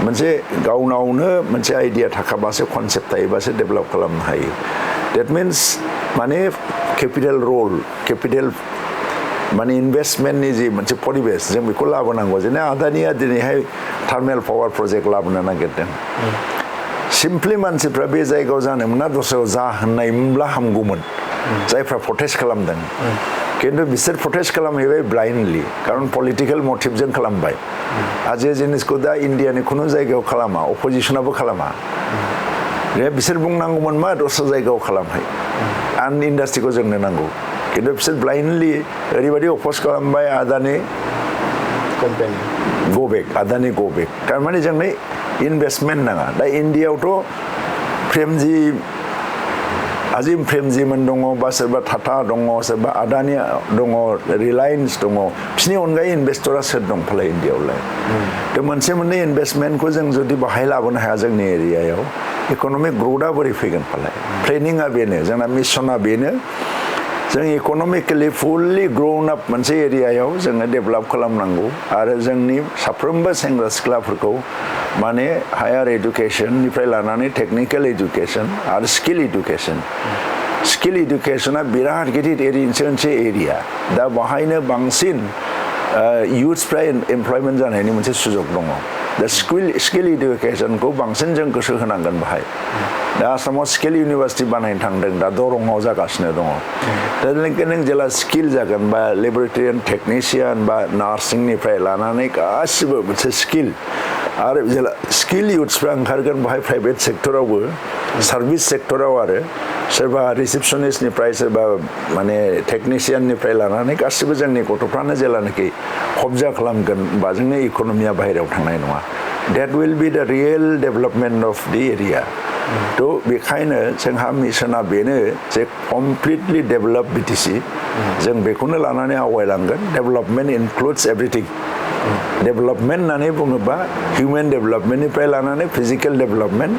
मोनसे गावनावनो मोनसे आइडिया थाखाबासो कनसेप्ट थायोबासो डेभेलप खालामनो हायो डेट मिन्स माने केपिटेल रल केपिटेल माने इनभेस्टमेन्टनि जि मोनसे परिबेस जों बेखौ लाबोनांगौ जेने आदानिया दिनैहाय थार्मेल पावार प्रजेक्ट लाबोनो नागिरदों सिम्पलि मानसिफ्रा बे जायगायाव जानो मोना दस्रायाव जा होननायमोनब्ला हामगौमोन जायफ्रा प्रटेस्ट खालामदों खिन्थु बिसोर प्रटेस्ट खालामहैबाय ब्लाइन्डलि खारन पलिटिकेल मटिभजों खालामबाय आरो जे जिनिसखौ दा इन्डियानि खुनु जायगायाव खालामा अपोजिसनाबो खालामा बिसोर बुंनांगौमोन मा दस्रा जायगायाव खालामहै आन इन्डास्ट्रिखौ जोंनो नांगौ खिन्थु बिसोर ब्लाइन्डलि ओरैबायदि अपोज खालामबाय आदानि कम्पानि गबेक आदानि गबेक थारमाने जोंनो इनभेस्टमेन्ट नाङा दा इन्डियायावथ' प्रेमजि आजिम प्रेमजिमोन दङ बा सोरबा टाटा दङ सोरबा आदानि दङ रिलायन्स दङ बिसोरनि अनगायै इनभेस्टरा सोर दं फालाय इन्डियायावलाय थ' मोनसे मोननै इनभेस्टमेन्टखौ जों जुदि बाहाय लाबोनो हाया जोंनि एरियायाव इक'नमिक ग्रथआ बोरै फैगोन फालाय प्लेनिङा बेनो जोंना मिसना बेनो जों इक'नमिकेलि फुल्लि ग्रोन आप मोनसे एरियायाव जोङो डेभेलप खालामनांगौ आरो जोंनि साफ्रोमबो सेंग्रा सिख्लाफोरखौ माने हायार एडुकेसननिफ्राय लानानै टेक्निकेल एडुकेसन आरो स्किल एडुकेसना बिराद गिदिर मोनसे एरिया दा बाहायनो बांसिन इयुथ्सफ्रा एमप्लयमेन्ट जानायनि मोनसे सुजुग दङ दा स्किल एडुकेसनखौ बांसिन जों गोसो होनांगोन बाहाय दा आसामाव स्किल इउनिभार्सिटि बानायनो थांदों दा दरंआव जागासिनो दङ दा नों जेला स्किल जागोन बा लेबरेटरियान टेकनिशियान बा नार्सिंनिफ्राय लानानै गासिबो मोनसे स्किल आरो जेला स्किल इयुथ्सफ्रा ओंखारगोन बाहाय प्राइभेट सेक्टरावबो सार्भिस सेक्टराव आरो सोरबा रिसेपसनिस्टनिफ्राय सोरबा माने टेकनिशियाननिफ्राय लानानै गासिबो जोंनि गथ'फ्रानो जेलानाखि कब्जा खालामगोन बा जोंनि इक'नमिया बाहेरायाव थांनाय नङा that will be the real development of the area थ' बेखायनो जोंहा मिसना बेनो जे कमप्लिटलि डेभेलप बिटिसि जों बेखौनो लानानै आवगायलांगोन डेभेलपमेन्ट इनक्लुड्स एभ्रिथिं डेभेलपमेन्ट होननानै बुङोबा हिउमेन डेभेलपमेन्टनिफ्राय लानानै फिजिकेल डेभेलपमेन्ट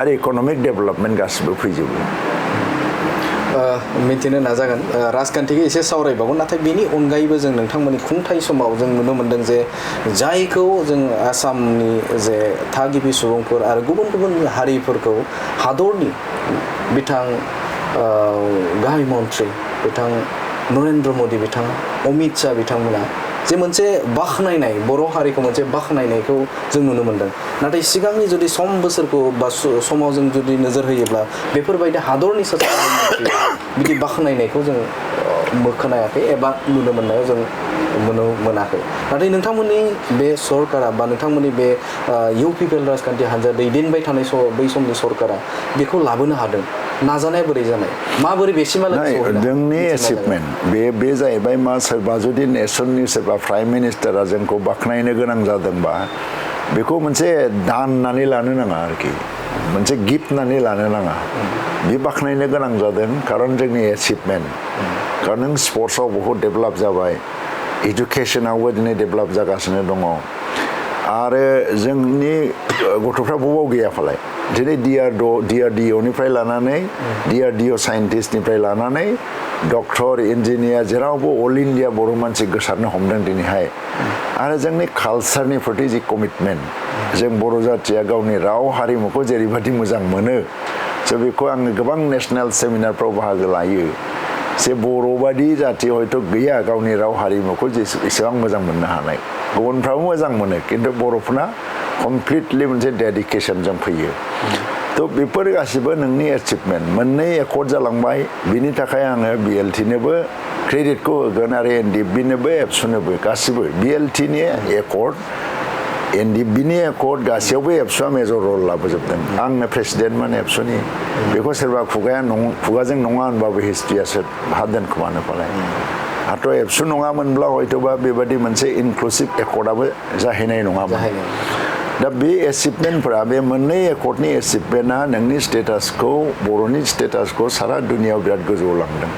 आरो इक'नमिक डेभेलपमेन्ट गासिबो फैजोबो मिथिनो नाजागोन राजखान्थिखौ एसे सावरायबावगोन नाथाय बेनि अनगायैबो जों नोंथांमोननि खुंथाय समाव जों नुनो मोन्दों जे जायखौ जों आसामनि जे थागिबि सुबुंफोर आरो गुबुन गुबुन हारिफोरखौ हादरनि बिथां गाहाय मन्त्रि बिथां नरेन्द्र मोदी बिथां अमित शाह बिथांमोना जे मोनसे बाख्नायनाय बर' हारिखौ मोनसे बाख्नायनायखौ जों नुनो मोन्दों नाथाय सिगांनि जुदि बोसोरखौ बा समाव जों जुदि नोजोर होयोब्ला बेफोरबायदि हादरनि सासे बिदि बाख्नायनायखौ जों खोनायाखै एबा नुनो मोननायाव जों नुनो मोनाखै नाथाय नोंथांमोननि बे सरकारा बा नोंथांमोननि बे UPPL राजखान्थि हान्जा दैदेनबाय थानाय बै समनि सरकारा बेखौ लाबोनो हादों नाजानाया बोरै जानाय माबोरै बेसिमहालागै जोंनि एचिभमेन्ट बे जाहैबाय मा सोरबा जुदि नेसननि सोरबा प्राइम मिनिस्टारा जोंखौ बाख्नायनो गोनां जादोंबा बेखौ मोनसे दान होननानै लानो नाङा आरोखि मोनसे गिफ्ट होननानै लानो नाङा बे बाख्नायनो गोनां जादों खारन जोंनि एचिभमेन्ट खारन नों स्पर्ट्सआव बहुद डेभेलप जाबाय इडुकेसनावबो दिनै डेभेलप जागासिनो दङ आरो जोंनि गथ'फ्रा बबाव गैया फालाय दिनै DRDOनिफ्राय लानानै DRDO साइन्टिस्टनिफ्राय लानानै डक्टर इन्जिनियार जेरावबो अल इन्डिया बर' मानसि गोसारनो हमदों दिनैहाय आरो जोंनि कालचारनि प्रति जि कमिटमेन्ट जों बर' जाथिया गावनि राव हारिमुखौ जेरैबायदि मोजां मोनो स' बेखौ आङो गोबां नेसनेल सेमिनारफ्राव बाहागो लायो जे बर'बादि जाथि हयथ' गैया गावनि राव हारिमुखौ एसेबां मोजां मोननो हानाय गुबुनफ्राबो मोजां मोनो खिन्थु बर'फोरना कमप्लिटलि मोनसे डेडिकेसनजों फैयो थ' बेफोर गासिबो नोंनि एचिभमेन्ट मोननै एकर्ड जालांबाय बिनि थाखाय आङो BLTनोबो क्रेडिटखौ होगोन आरो NDBनोबो एबसुनोबो गासिबो BLTनि एकर्ड NDBनि एकर्ड गासैयावबो एबसुआ मेजर रल लाबोजोबदों आंनो प्रेसिडेन्टमोन एबसुनि बेखौ सोरबा खुगाजों नङा होनबाबो हिस्ट्रियासो हा दोनखोमानो फालाय हाथ' एबसु नङामोनब्ला हयथ'बा बेबादि मोनसे इनक्लुसिभ एकर्डआबो जाहैनाय नङामोन दा बे एचिभमेन्टफोरा बे मोननै एकर्डनि एचिभमेन्टआ नोंनि स्टेटासखौ बर'नि स्टेटासखौ सारा दुनियायाव बिराद गोजौआव लांदों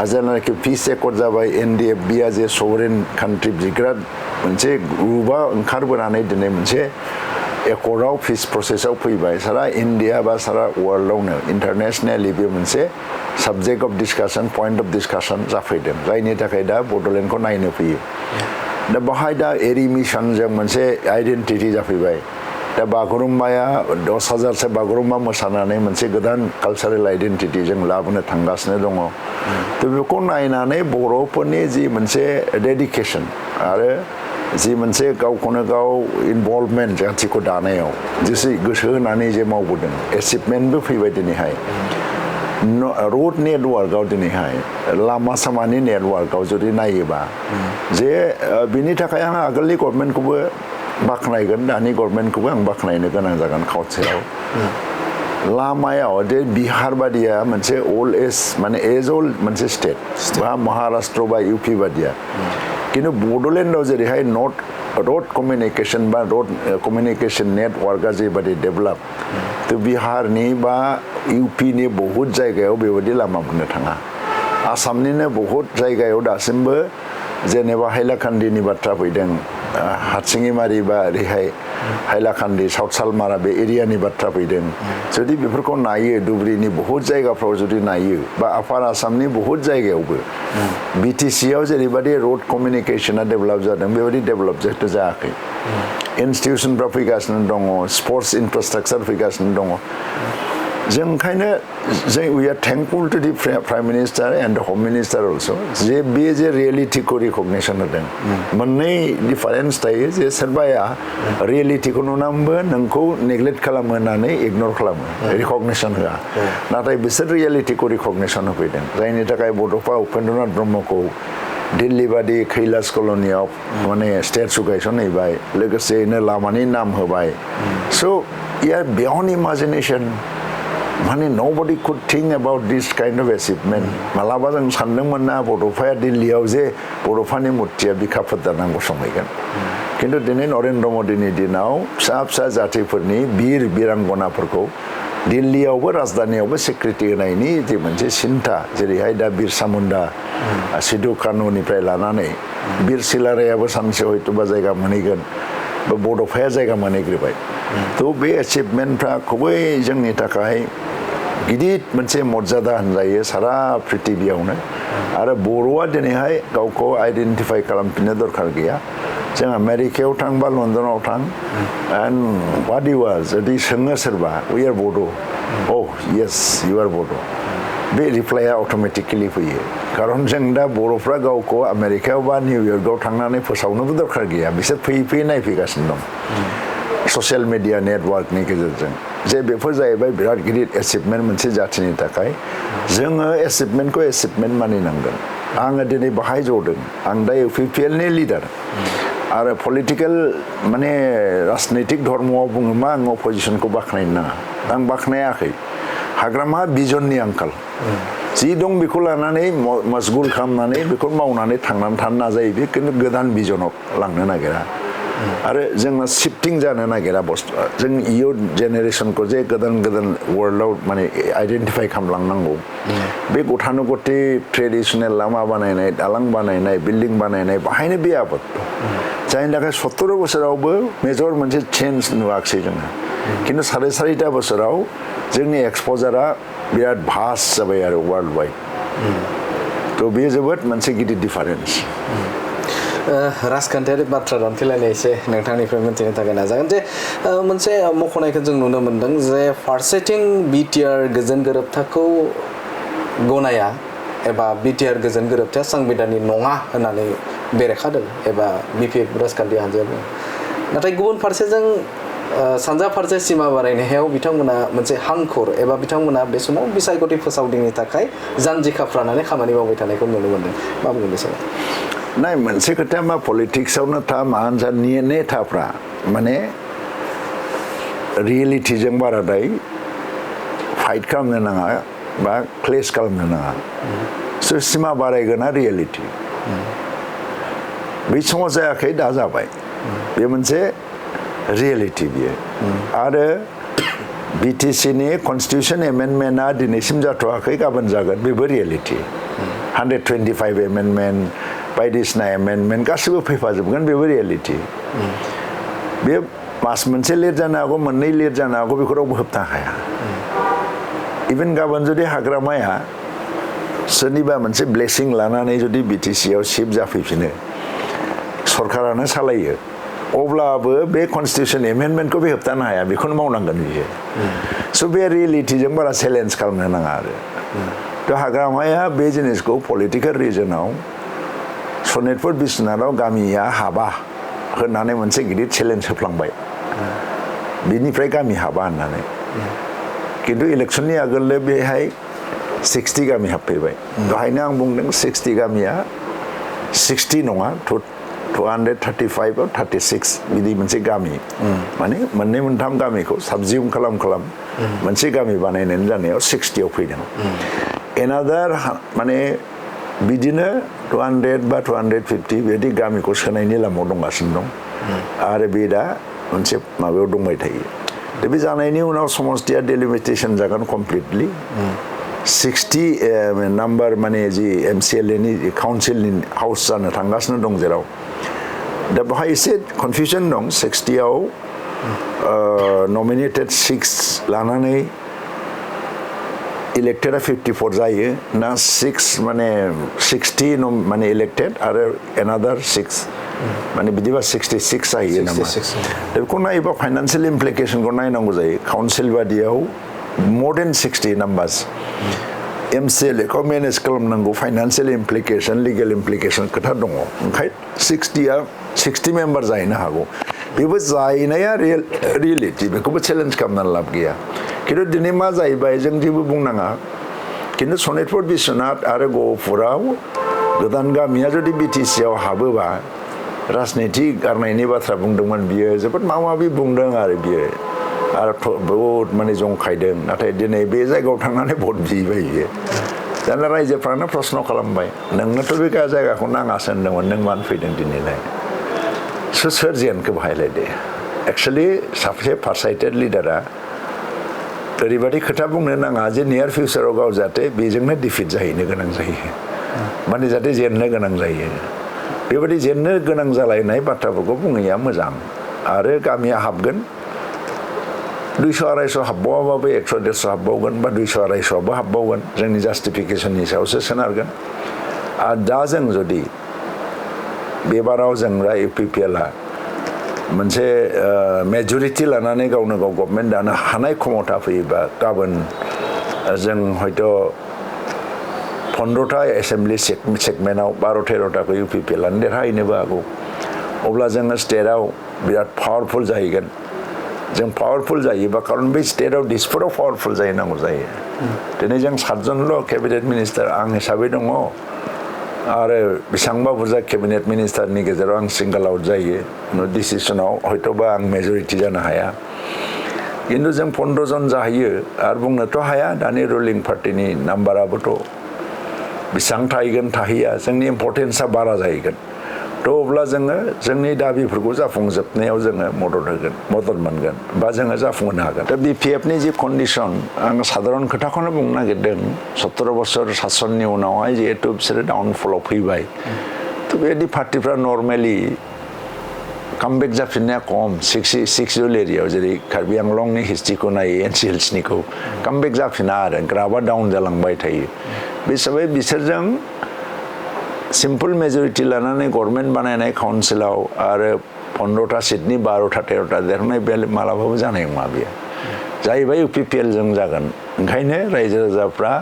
आरो जेब्लानाखि पिस एकर्ड जाबाय NDFBआ जे सभरेन कान्ट्रि बिग्रा मोनसे ग्रुपआ ओंखारबोनानै दिनै मोनसे एकर्डआव पिस प्रसेसआव फैबाय सारा इन्डिया बा सारा वर्ल्डआवनो इन्टारनेसनेलि बे मोनसे subject of discussion point of discussion जाफैदों जायनि थाखाय दा बड'लेण्डखौ नायनो फैयो दा बाहाय दा एरिमिसनजों मोनसे आइडेन्टिटि जाफैबाय दा बागुरुम्बाया 10,000 बागुरुम्बा मोसानानै मोनसे गोदान कालचारेल आइडेन्टिटि जों लाबोनो थांगासिनो दङ थ' बेखौ नायनानै बर'फोरनि जि मोनसे डेडिकेसन आरो जि मोनसे गावखौनो गाव इनभल्भमेन्ट जाथिखौ दानायाव जेसे गोसो होनानै जे मावबोदों एचिभमेन्टबो फैबाय दिनैहाय रोड नेटवर्कआव दिनैहाय लामा सामानि नेटवर्कआव जुदि नायोबा जे बिनि थाखाय आं आगोलनि गभर्नमेन्टखौबो बाख्नायगोन दानि गभर्नमेन्टखौबो आं बाख्नायनो गोनां जागोन खावसेयाव लामायाव जे बिहार बादिया मोनसे ओल्ड एज माने एज ओल्ड मोनसे स्टेट बा महाराष्ट्र बा यूपी बादिया किन्तु बड'लेण्डआव जेरैहाय रोड कमिउनिकेसन बा रोड कमिउनिकेसन नेटवर्कआ जेबादि डेभेलप थ' बिहारनि बा यूपीनि बहुत जायगायाव बेबायदि लामा मोननो थाङा आसामनिनो बहुत जायगायाव दासिमबो जेनेबा हाइलाकान्दिनि बाथ्रा फैदों हारसिङिमारि बा ओरैहाय हाइलाकान्दी साउथ सालमारा बे एरियानि बाथ्रा फैदों जुदि बेफोरखौ नायो धुबुरीनि बहुत जायगाफ्राव जुदि नायो बा आपार आसामनि बहुत जायगायावबो बिटिसिआव जेरैबायदि रोड कमिउनिकेसना डेभेलप जादों बेबायदि डेभेलप जायाखै इन्स्टिटिउसनफ्रा फैगासिनो दङ स्पर्ट्स इनफ्रास्ट्राक्चार फैगासिनो दङ जों ओंखायनो we are thankful to the prime minister and the home minister also जे बे जे रियेलिटिखौ रिकगनिसन होदों मोननै डिफारेन्स थायो जे सोरबाया रियेलिटिखौ नुनानैबो नोंखौ नेग्लेक्ट खालामो होननानै इगनर खालामो रिकगनिसन होआ नाथाय बिसोर रियेलिटिखौ रिकगनिसन होफैदों जायनि थाखाय बड'फा उपेन्द्रनाथ ब्रह्मखौ दिल्ली बादि कैलास कल'नियाव माने स्टेचु गायसनहैबाय लोगोसेयैनो लामानि नाम होबाय स' यार बियन्ड इमेजिनेशन माने nobody could think about this kind of achievement मालाबा जों सानदोंमोन ना बड'फाया दिल्लीयाव जे बड'फानि मुर्तिया बिखा फोरदारनांगौ समायगोन किन्तु दिनै नरेन्द्र मदिनि दिनाव फिसा फिसा जातिफोरनि बिर बिरांगनाफोरखौ दिल्लीयावबो राजधानियावबो सिक्रिटि होनायनि जे मोनसे सिन्था जेरैहाय दा बिरसा मुन्डा सिधु कानुनिफ्राय लानानै बिर सिलारायाबो सानसे हयतोबा जायगा मोनहैगोन बा बड'फाया जायगा मोनहैग्रोबाय थ' बे एचिभमेन्टफ्रा खुबै जोंनि थाखाय गिदिर मोनसे मर्यादा होनजायो सारा प्रिथिबियावनो आरो बर'आ दिनैहाय गावखौ आइडेन्टिफाइ खालामफिननो दरखार गैया जों आमेरिकायाव थां बा लण्डनाव थां एन्ड व्हाट इउ आर जुदि सोङो सोरबा वी आर बड' अ येस इउ आर बड' बे रिप्लाइआ अट'मेटिकेलि फैयो खारन जों दा बर'फ्रा गावखौ आमेरिकायाव बा निउयर्कआव थांनानै फोसावनोबो दरखार गैया बिसोर फैयै फैयै नायफैगासिनो दं ससियेल मिडिया नेटवर्कनि गेजेरजों जे बेफोर जाहैबाय बिराद गिदिर एचिभमेन्ट मोनसे जाथिनि थाखाय जोङो एचिभमेन्टखौ एचिभमेन्ट मानिनांगोन आङो दिनै बाहाय जदों आं दा UPPL नि लिडार आरो पलिटिकेल माने राजनैतिक धर्मआव बुङोबा आं अपोजिशनखौ बाख्नायनो नाङा आं बाख्नायाखै हाग्रामा बिजननि आंखाल जि दं बेखौ लानानै मशगुल खालामनानै बेखौ मावनानै थांनानै थानो नाजायो बे खिन्थु गोदान बिजनाव लांनो नागिरा आरो जोंना शिफ्टिं जानो नागिरा बुस्थुआ जों इयुथ जेनेरेसनखौ जे गोदान गोदान वर्ल्डआव माने आइडेन्टिफाइ खालामलांनांगौ बे गतानुगति ट्रेडिसनेल लामा बानायनाय दालां बानायनाय बिल्डिं बानायनाय बाहायनो बे आबाद जायनि थाखाय 70 बोसोरावबो मेजर मोनसे चेन्ज नुवाखिसै जोङो खिन्थु 4.5 बोसोराव जोंनि एक्सप'जारा बिराद भास्ट जाबाय आरो वर्ल्ड वाइड थ' बेयो जोबोद मोनसे गिदिर डिफारेन्स राजखान्थियारि बाथ्रा दान्थेलायनाय एसे नोंथांनिफ्राय मिथिनो थाखाय नाजागोन जे मोनसे मख'नायखौ जों नुनो मोन्दों जे फारसेथिं बिटिआर गोजोन गोरोबथाखौ गनाया एबा बिटिआर गोजोन गोरोबथाया संबिधाननि नङा होननानै बेरेखादों एबा बिपिएफ राजखान्थि हान्जाया बुङो नाथाय गुबुन फारसेजों सानजा फारसे सिमा बारायनायाव बिथांमोना मोनसे हांखुर एबा बिथांमोना बे समाव बिसायख'थि फोसावदिंनि थाखाय जानजि खाफ्रानानै खामानि मावबाय थानायखौ नुनो मोन्दों मा बुंगोन बे समाव नाय मोनसे खोथाया मा पलिटिक्सआवनो था मा हान्जानि नेताफ्रा माने रियेलिटिजों बाराद्राय फाइट खालामनो नाङा बा क्लेश खालामनो नाङा स' सिमा बारायगोना रियेलिटि बै समाव जायाखै दा जाबाय बे मोनसे रियेलिटि बियो आरो बिटिसिनि कनस्टिटिउसन एमेन्डमेन्टआ दिनैसिम जाथ'वाखै गाबोन जागोन बेबो रियेलिटि 125 एमेन्डमेन्ट बायदिसिना एमेन्डमेन्ट गासिबो फैफाजोबगोन बेबो रियेलिटि बे मास मोनसे लेट जानो हागौ मोननै लेट जानो हागौ बेखौ रावबो होबथानो हाया इभेन गाबोन जुदि हाग्रामाया सोरनिबा मोनसे ब्लेसिं लानानै जुदि बिटिसिआव शिफ्ट जाफैफिनो सरकारानो सालायो अब्लाबो बे कन्स्टिटिउसन एमेन्डमेन्टखौ बे होबथानो हाया बेखौनो मावनांगोन बियो स' बे रियेलिटिजों बारा चेलेन्ज खालामनो नाङा आरो थ' हाग्रामाया बे जिनिसखौ पलिटिकेल रिजनाव सनितपुर बिश्वनाथाव गामिया हाबा होननानै मोनसे गिदिर चेलेन्ज होफ्लांबाय बिनिफ्राय गामि हाबा होननानै खिन्थु इलेक्सननि आगोलनो बेहाय 60 गामि हाबफैबाय दहायनो आं बुंदों 60 गामिया 60 नङा 235 or 36 बिदि मोनसे गामि माने मोननै मोनथाम गामिखौ साबजिउम खालाम मोनसे गामि बानायनानै जानायाव 60 आव फैदों एनादार माने बिदिनो 200 बा 250 बेबायदि गामिखौ सोनायनि लामायाव दंगासिनो दं आरो बे दा मोनसे माबायाव दंबाय थायो दा बे जानायनि उनाव समस्तिया डेलिमिटेसन जागोन कमप्लिटलि 60 नाम्बार माने जि MCLA नि काउन्सिलनि हाउस जानो थांगासिनो दं जेराव दा बेवहाय एसे कनफिउजन दं 60 आव नमिनेटेड 6 लानानै इलेक्टेडा 54 जायो ना 6 माने 60 माने इलेक्टेड आरो एनादार 6 माने बिदिबा 66 जायो नामा दा बेखौ नायोबा फाइनान्सियेल इमप्लिकेशनखौ नायनांगौ जायो काउन्सिल बादियाव more than 60 numbers MCLA खौ मेनेज खालामनांगौ फाइनान्सियेल इमप्लिकेशन लिगेल इमप्लिकेशन खोथा दङ ओंखायनो 60 मेम्बार जाहैनो हागौ बेबो जाहैनाया रियेलिटि बेखौबो चेलेन्ज खालामनानै लाब गैया खिन्थु दिनै मा जाहैबाय जों जेबो बुंनाङा खिन्थु सनितपुर बिश्वनाथ आरो गहपुराव गोदान गामिया जुदि BTC आव हाबोबा राजनिति गारनायनि बाथ्रा बुंदोंमोन बियो जोबोद माबा माबि बुंदों आरो बियो आरो बहुत माने जंखायदों नाथाय दिनै बे जायगायाव थांनानै भट बिबाय बियो दाना रायजोफ्रानो प्रश्न खालामबाय नोंनोथ' बे जायगाखौ नाङासो होनदोंमोन नों मानो फैदों दिनैलाय सोर जेनखौ बाहायलायदो एक्सुवेलि सासे फारसाइटेड लिडारा ओरैबायदि खोथा बुंनो नाङा जे नियार फिउचाराव गाव जाहाथे बेजोंनो डिफिट जाहैनो गोनां जायो माने जाहाथे जेननो गोनां जायो बेबायदि जेननो गोनां जालायनाय बाथ्राफोरखौ बुङैया मोजां आरो गामिया हाबगोन 200-250 हाबबावाबाबो 100-150 हाबबावगोन बा 200-250 हाबबावगोन जोंनि जास्टिफिकेशननि सायावसो सोनारगोन आरो दा जों जुदि बेबाराव जों UPPL आ मोनसे मेजरिटि लानानै गावनो गाव गभर्नमेन्ट दानो हानाय क्षमता फैयोबा गाबोन जों हयथ' 15टा एसेम्बलि सेगमेन्टआव 12-13टाखौ UPPL आनो देरहाहैनोबो हागौ अब्ला जोङो स्टेटआव बिराद पावारफुल जाहैगोन जों पावारफुल जायोबा खारन बे स्टेटआव डिसपुटआव पावारफुल जाहैनांगौ जायो दिनै जों 7जनल' केबिनेट मिनिस्टार आं हिसाबै दङ आरो बेसेबांबा बुरजा केबिनेट मिनिस्टारनि गेजेराव आं सिंगल आउट जायो डिसिसनाव हयथ'बा आं मेजरिटि जानो हाया खिन्थु जों 15 जन जाहैयो आरो बुंनोथ' हाया दानि रुलिं पार्टिनि नाम्बाराबोथ' बेसेबां थाहैगोन थाहैया जोंनि इम्पर्टेन्सआ बारा जाहैगोन थ' अब्ला जोङो जोंनि दाबिफोरखौ जाफुंजोबनायाव जोङो मदद मोनगोन बा जोङो जाफुंहोनो हागोन दा BPFनि जि कन्डिसन आं साधारन खोथाखौनो बुंनो नागिरदों 17 बोसोर सासननि उनावहाय जिहेतु बिसोरो डाउनफलाव फैबाय थ' बेबायदि पार्टिफ्रा नर्मेलि कामबेक जाफिननाया खम 66 एरियायाव जेरै कार्बि आंलंनि हिस्ट्रिखौ नायो NCLSनिखौ कामबेक जाफिना आरो ग्राफआ डाउन जालांबाय थायो बे हिसाबै बिसोरजों सिम्पल मेजरिटि लानानै गभर्नमेन्ट बानायनाय काउन्सिलाव आरो 15टा सिटनि 12-13टा देरहानाय बे मालाबाबो जानाय नङा बेयो जाहैबाय UPPL जों जागोन ओंखायनो रायजो राजाफ्रा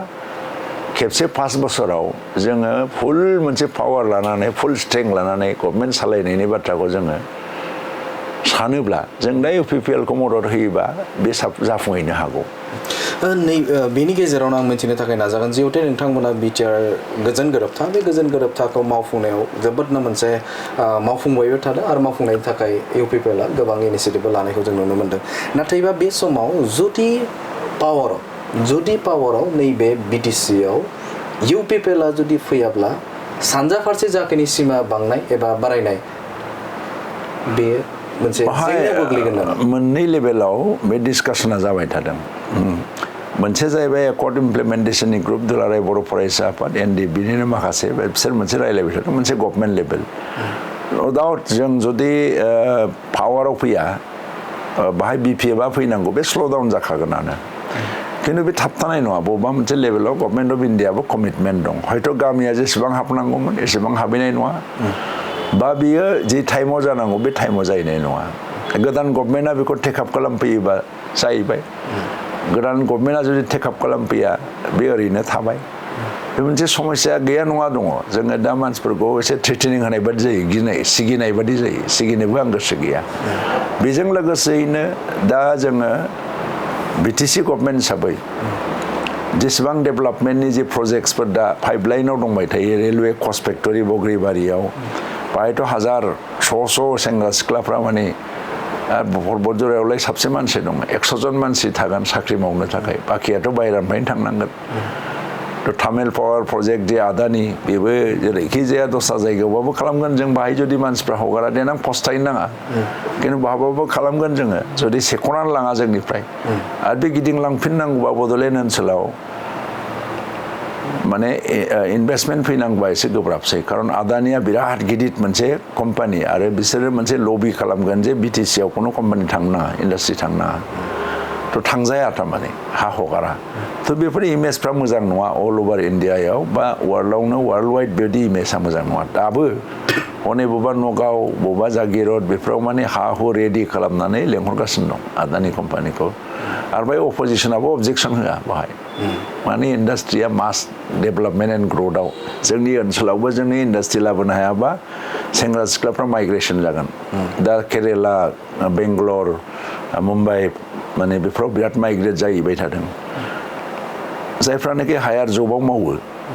खेबसे 5 बोसोराव जोङो फुल मोनसे पावार लानानै फुल स्ट्रेंथ लानानै गभर्नमेन्ट सालायनायनि बाथ्राखौ जोङो सानोब्ला जों दा UPPL खौ मदद होयोबा बे जाफुंहैनो हागौ बेनि गेजेरावनो आं मिथिनो थाखाय नाजागोन जिहेतु नोंथांमोना बिटिआर गोजोन गोरोबथा बे गोजोन गोरोबथाखौ मावफुंनायाव जोबोदनो मोनसे मावफुंबायबो थादों आरो मावफुंनायनि थाखाय UPPL आ गोबां इनिसिएटिभ लानायखौ जों नुनो मोन्दों नाथायबा बे समाव जुदि पावाराव नैबे BTC आव UPPL आ जुदि फैयाब्ला सानजा फारसे जाखिनि सिमा बांनाय एबा बारायनाय बे मोनसे जेंनायाव गोग्लैगोन नामा मोननै लेभेलाव बे डिसकासना जाबाय थादों मोनसे जाहैबाय एकर्ड इमप्लिमेन्टेशननि ग्रुप दुलाराय बर' फरायसा आफाद NDBनिनो माखासे बिसोर मोनसे रायलायबाय थादों मोनसे गभर्नमेन्ट लेभेल नो डाउट जों जुदि पावाराव फैया बाहाय BPF आ फैनांगौ बे स्ल' डाउन जाखागोनानो खिन्थु बे थाबथानाय नङा बबेबा मोनसे लेभेलाव गभर्नमेन्ट अफ इन्डियाबो कमिटमेन्ट दं हयथ' गामिया जेसेबां हाबनांगौमोन एसेबां हाबहैनाय नङा बा बियो जि टाइमाव जानांगौ बे टाइमाव जाहैनाय नङा गोदान गभर्नमेन्टआ बेखौ टेकआप खालामफैयोबा जाहैबाय गोदान गभर्नमेन्टआ जुदि टेकआप खालामफैया बे ओरैनो थाबाय बे मोनसे समस्या गैया नङा दङ जोङो दा मानसिफोरखौ एसे थ्रेटेनिं होनाय बादि जायो गिनाय सिगिनाय बादि जायो सिगिनोबो आं गोसो गैया बेजों लोगोसेयैनो दा जोङो बिटिसि गभर्नमेन्ट हिसाबै जेसेबां डेभेलपमेन्टनि जे प्रजेक्टसफोर दा पाइपलाइनाव दंबाय थायो रेलवे कच फेक्टरि बग्रिबारियाव बाहायथ' हाजार श' सेंग्रा सिख्लाफ्रा माने बरजरायावलाय साबसे मानसि दङ 100 जन मानसि थागोन साख्रि मावनो थाखाय बाखियाथ' बाहेरानिफ्रायनो थांनांगोन तामिल पावार प्रजेक्ट जे आदानि बेबो जेरैखि जाया दस्रा जायगायावबाबो खालामगोन जों बाहाय जुदि मानसिफ्रा हगारा देनां फस्थायनो नाङा खिन्थु बहाबाबो खालामगोन जोङो जुदि सेख'नानै लाङा जोंनिफ्राय आरो बे गिदिंलांफिननांगौबा बड'लेण्ड ओनसोलाव माने इनभेस्टमेन्ट फैनांगौबा एसे गोब्राबसै खारन आदानिया बिराद गिदिर मोनसे कम्पानि आरो बिसोरो मोनसे लबि खालामगोन जे बिटिसिआव खुनु कम्पानि थांनो नाङा इन्डास्ट्रि थांनो नाङा थ' थांजाया थारमाने हा हगारा थ' बेफोर इमेजफ्रा मोजां नङा अल अभार इण्डियायाव बा वर्ल्डआवनो वर्ल्ड वाइड बेबायदि इमेजआ मोजां नङा दाबो हनै बबेबा नगाव बबेबा जागिरद बेफोराव माने हा हु रेडि खालामनानै लेंहरगासिनो दं आदानि कम्पानिखौ आरो बै अपोजिसनाबो अबजेक्सन होआ बाहाय माने इन्डास्ट्रिया मास डेभेलपमेन्ट एन्ड ग्रथआव जोंनि ओनसोलावबो जोंनि इन्डास्ट्रि लाबोनो हायाबा सेंग्रा सिख्लाफ्रा माइग्रेसन जागोन दा केरेला बेंगलर मुम्बाइ माने बेफोराव बिराद माइग्रेट जाहैबाय थादों जायफ्रानोखि हायार जबाव मावो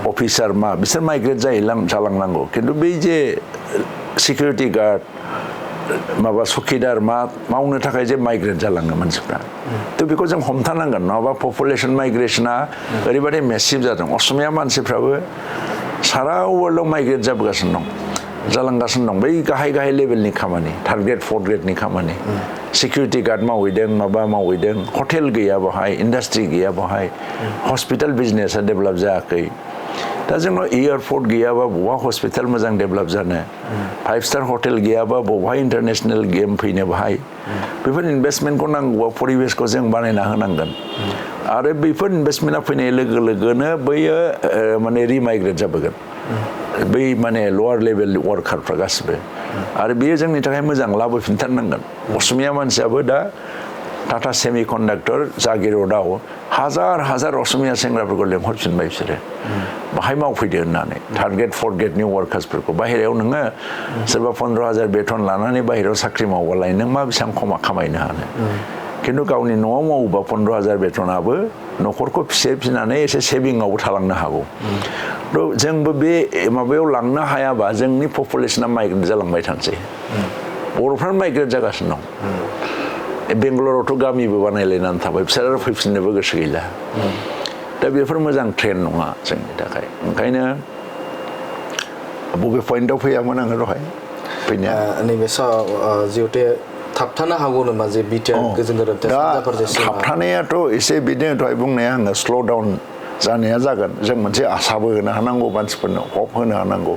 अफिसार मा बिसोर माइग्रेट जालांनांगौ खिन्थु बै जे सिकिउरिटि गार्ड माबा सकिदार मा मावनो थाखाय जे माइग्रेट जालाङो मानसिफ्रा थ' बेखौ जों हमथानांगोन नङाबा पपुलेसन माइग्रेसना ओरैबादि मेसिभ जादों असमिया मानसिफ्राबो सारा वर्ल्डआव माइग्रेट जाबोगासिनो दं जालांगासिनो दं बै गाहाय लेभेलनि खामानि थार्ड ग्रेड फर्थ ग्रेडनि खामानि सिकिउरिटि गार्ड मावहैदों माबा मावहैदों हटेल गैया बहाय इन्डास्ट्रि गैया बहाय हस्पिटाल बिजनेसा डेभेलप जायाखै दा जोंनाव एयारपर्ट गैयाबा बहा हस्पिटाल मोजां डेभेलप जानो 5-स्टार हटेल गैयाबा बहा इन्टारनेसनेल गेम फैनो बाहाय बेफोर इनभेस्टमेन्टखौ नांगौबा परिबेसखौ जों बानायना होनांगोन आरो बेफोर इनभेस्टमेन्टआ फैनाय लोगो लोगोनो बैयो माने रिमाइग्रेट जाबोगोन बै माने लवार लेभेल वार्कारफ्रा गासिबो आरो बेयो जोंनि थाखाय मोजां लाबोफिनथारनांगोन असमिया मानसियाबो दा टाटा सेमि कन्डाक्टर जागिरदआव हाजार असमिया सेंग्राफोरखौ लेंहरफिनबाय बिसोरो बाहाय मावफैदो होननानै थार्ड ग्रेड फर्थ ग्रेडनि वार्कार्सफोरखौ बाहेरायाव नोङो सोरबा 15,000 बेथन लानानै बाहेरायाव साख्रि मावबालाय नों मा बेसेबां खामायनो हानो खिन्थु गावनि न'आव मावोबा 15,000 बेथनाबो न'खरखौ फिसिनानै एसे सेभिंआवबो थालांनो हागौ जोंबो बे माबायाव लांनो हायाबा जोंनि पपुलेसना माइग्रेट जालांबाय थानोसै बर'फ्रानो माइग्रेट जागासिनो दं बेंगलरावथ' गामिबो बानायलायनानै थाबाय बिसोर आरो फैफिननोबो गोसो गैला दा बेफोर मोजां ट्रेन्ड नङा जोंनि थाखाय ओंखायनो बबे पइन्टआव फैयामोन आङो दहाय फैनाया नैबे जिहेतु थाबथानो हागौ नामा जे बिटिआर गोजोन थाबथानायाथ' एसे बिदिनो दहाय बुंनाया आङो स्ल' डाउन जानाया जागोन जों मोनसे आसाबो होनो हानांगौ मानसिफोरनो हप होनो हानांगौ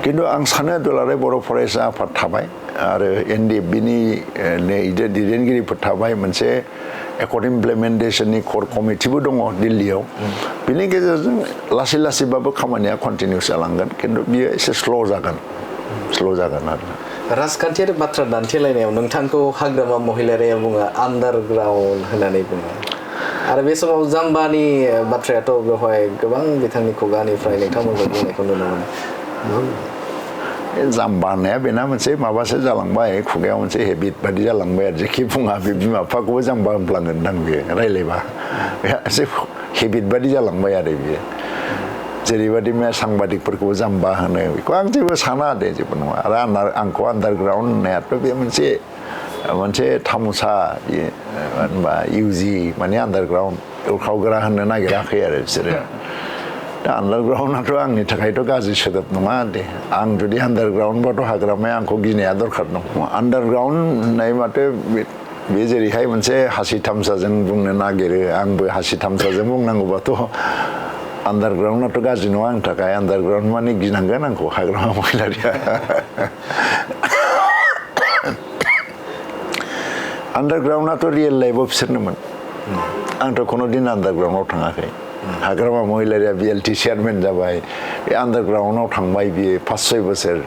खिन्थु आं सानो दुलाराय बर' फरायसा आफाद थाबाय आरो एनडिएफबिनि दैदेनगिरिफोर थाबाय मोनसे एकर्ड इमप्लिमेन्टेसननि कर कमिटिबो दङ दिल्लीयाव बिनि गेजेरजों लासैबाबो खामानिया कन्टिनिउस जालांगोन खिन्थु बियो एसे स्ल' जागोन आरो राजखान्थियारि बाथ्रा दान्थेलायनायाव नोंथांखौ हाग्रामा महिलारिया बुङो आन्डारग्राउन्ड होननानै बुङो आरो बे समाव जाम्बानि बाथ्रायाथ' बेवहाय गोबां बिथांनि खुगानिफ्राय नोंथांमोनखौ बुंनायखौ नुनो मोनो जाम्बा होननाया बेना मोनसे माबासो जालांबाय खुगायाव मोनसे हेबिट बादि जालांबाय आरो जेखि बुङा बे बिमा बिफाखौबो जाम्बा होनफ्लांगोनदां बेयो रायज्लायबा एसे हेबिट बादि जालांबाय आरो बेयो जेरैबायदि सांबादिकफोरखौबो जाम्बा होनो बेखौ आं जेबो साना दे जेबो नङा आरो आंखौ आन्डारग्राउन्ड होननायाथ' बे मोनसे थामुसा होनबा इउजि माने आन्डारग्राउन्ड उरखावग्रा होननो नागिराखै आरो बिसोरो दा आन्डारग्राउन्डआथ' आंनि थाखायथ' गाज्रि सोदोब नङा दे आं जुदि आन्डारग्राउन्डबाथ' हाग्रामाया आंखौ गिनाया दरखार दं आन्डारग्राउन्ड होननाय माथो बे जेरैहाय मोनसे हासि थामसाजों बुंनो नागिरो आंबो हासि थामसाजों बुंनांगौबाथ' आन्डारग्राउन्डआथ' गाज्रि नङा आंनि थाखाय आन्डारग्राउन्ड माने गिनांगोन आंखौ हाग्रामा महिलारिया आन्डारग्राउन्डआथ' रियेल लाइफआव बिसोरनोमोन आंथ' खुनु दिन आन्डारग्राउन्डआव थाङाखै हाग्रामा महिलारिया बिएलटि चेयारमेन जाबाय बे आन्डारग्राउन्डआव थांबाय बियो 5-6 बोसोर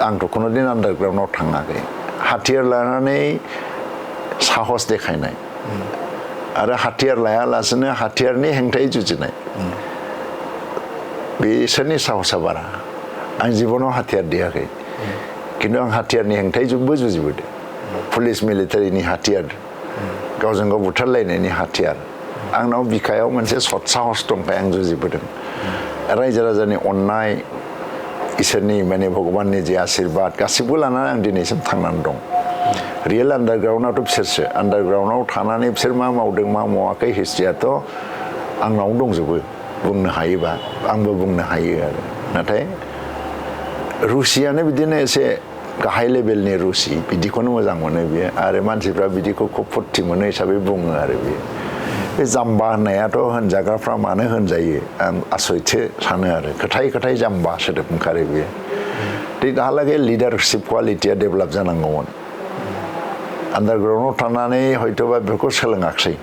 आंथ' खुनुदिन आन्डारग्राउन्डआव थाङाखै हाथियार लानानै साहस देखायनाय आरो हाथियार लायालासेनो हाथियारनि हेंथायै जुजिनाय बिसोरनि साहसा बारा आं जिबनाव हाथियार देयाखै खिन्थु आं हाथियारनि हेंथायै जोंबो जुजिबोदों पुलिस मिलिटारिनि हाथियार गावजों गाव बुथारलायनायनि हाथियार आंनाव बिखायाव मोनसे सत साहस दंखाय आं जुजिबोदों रायजो राजानि अननाय इसोरनि माने भगबाननि जे आशीर्बाद गासिबो लानानै आं दिनैसिम थांनानै दं रियेल आन्डारग्राउन्डआथ' बिसोरसो आन्डारग्राउन्डआव थानानै बिसोर मा मावदों मा मावाखै हिस्ट्रियाथ' आंनाव दंजोबो बुंनो हायोबा आंबो बुंनो हायो आरो नाथाय रुसियानो बिदिनो एसे गाहाय लेभेलनि रुसि बिदिखौनो मोजां मोनो बियो आरो मानसिफ्रा बिदिखौ खुब फुर्ति मोनो हिसाबै बुङो आरो बियो बे जाम्बा होननायाथ' होनजाग्राफ्रा मानो होनजायो आं आसयथो सानो आरो खोथाय जाम्बा सोदोब ओंखारो बियो दाहालागै लिडारशिप क्वालिटिया डेभेलप जानांगौमोन आन्डारग्राउन्डआव थानानै हयथ'बा बेफोरखौ सोलोङाखसै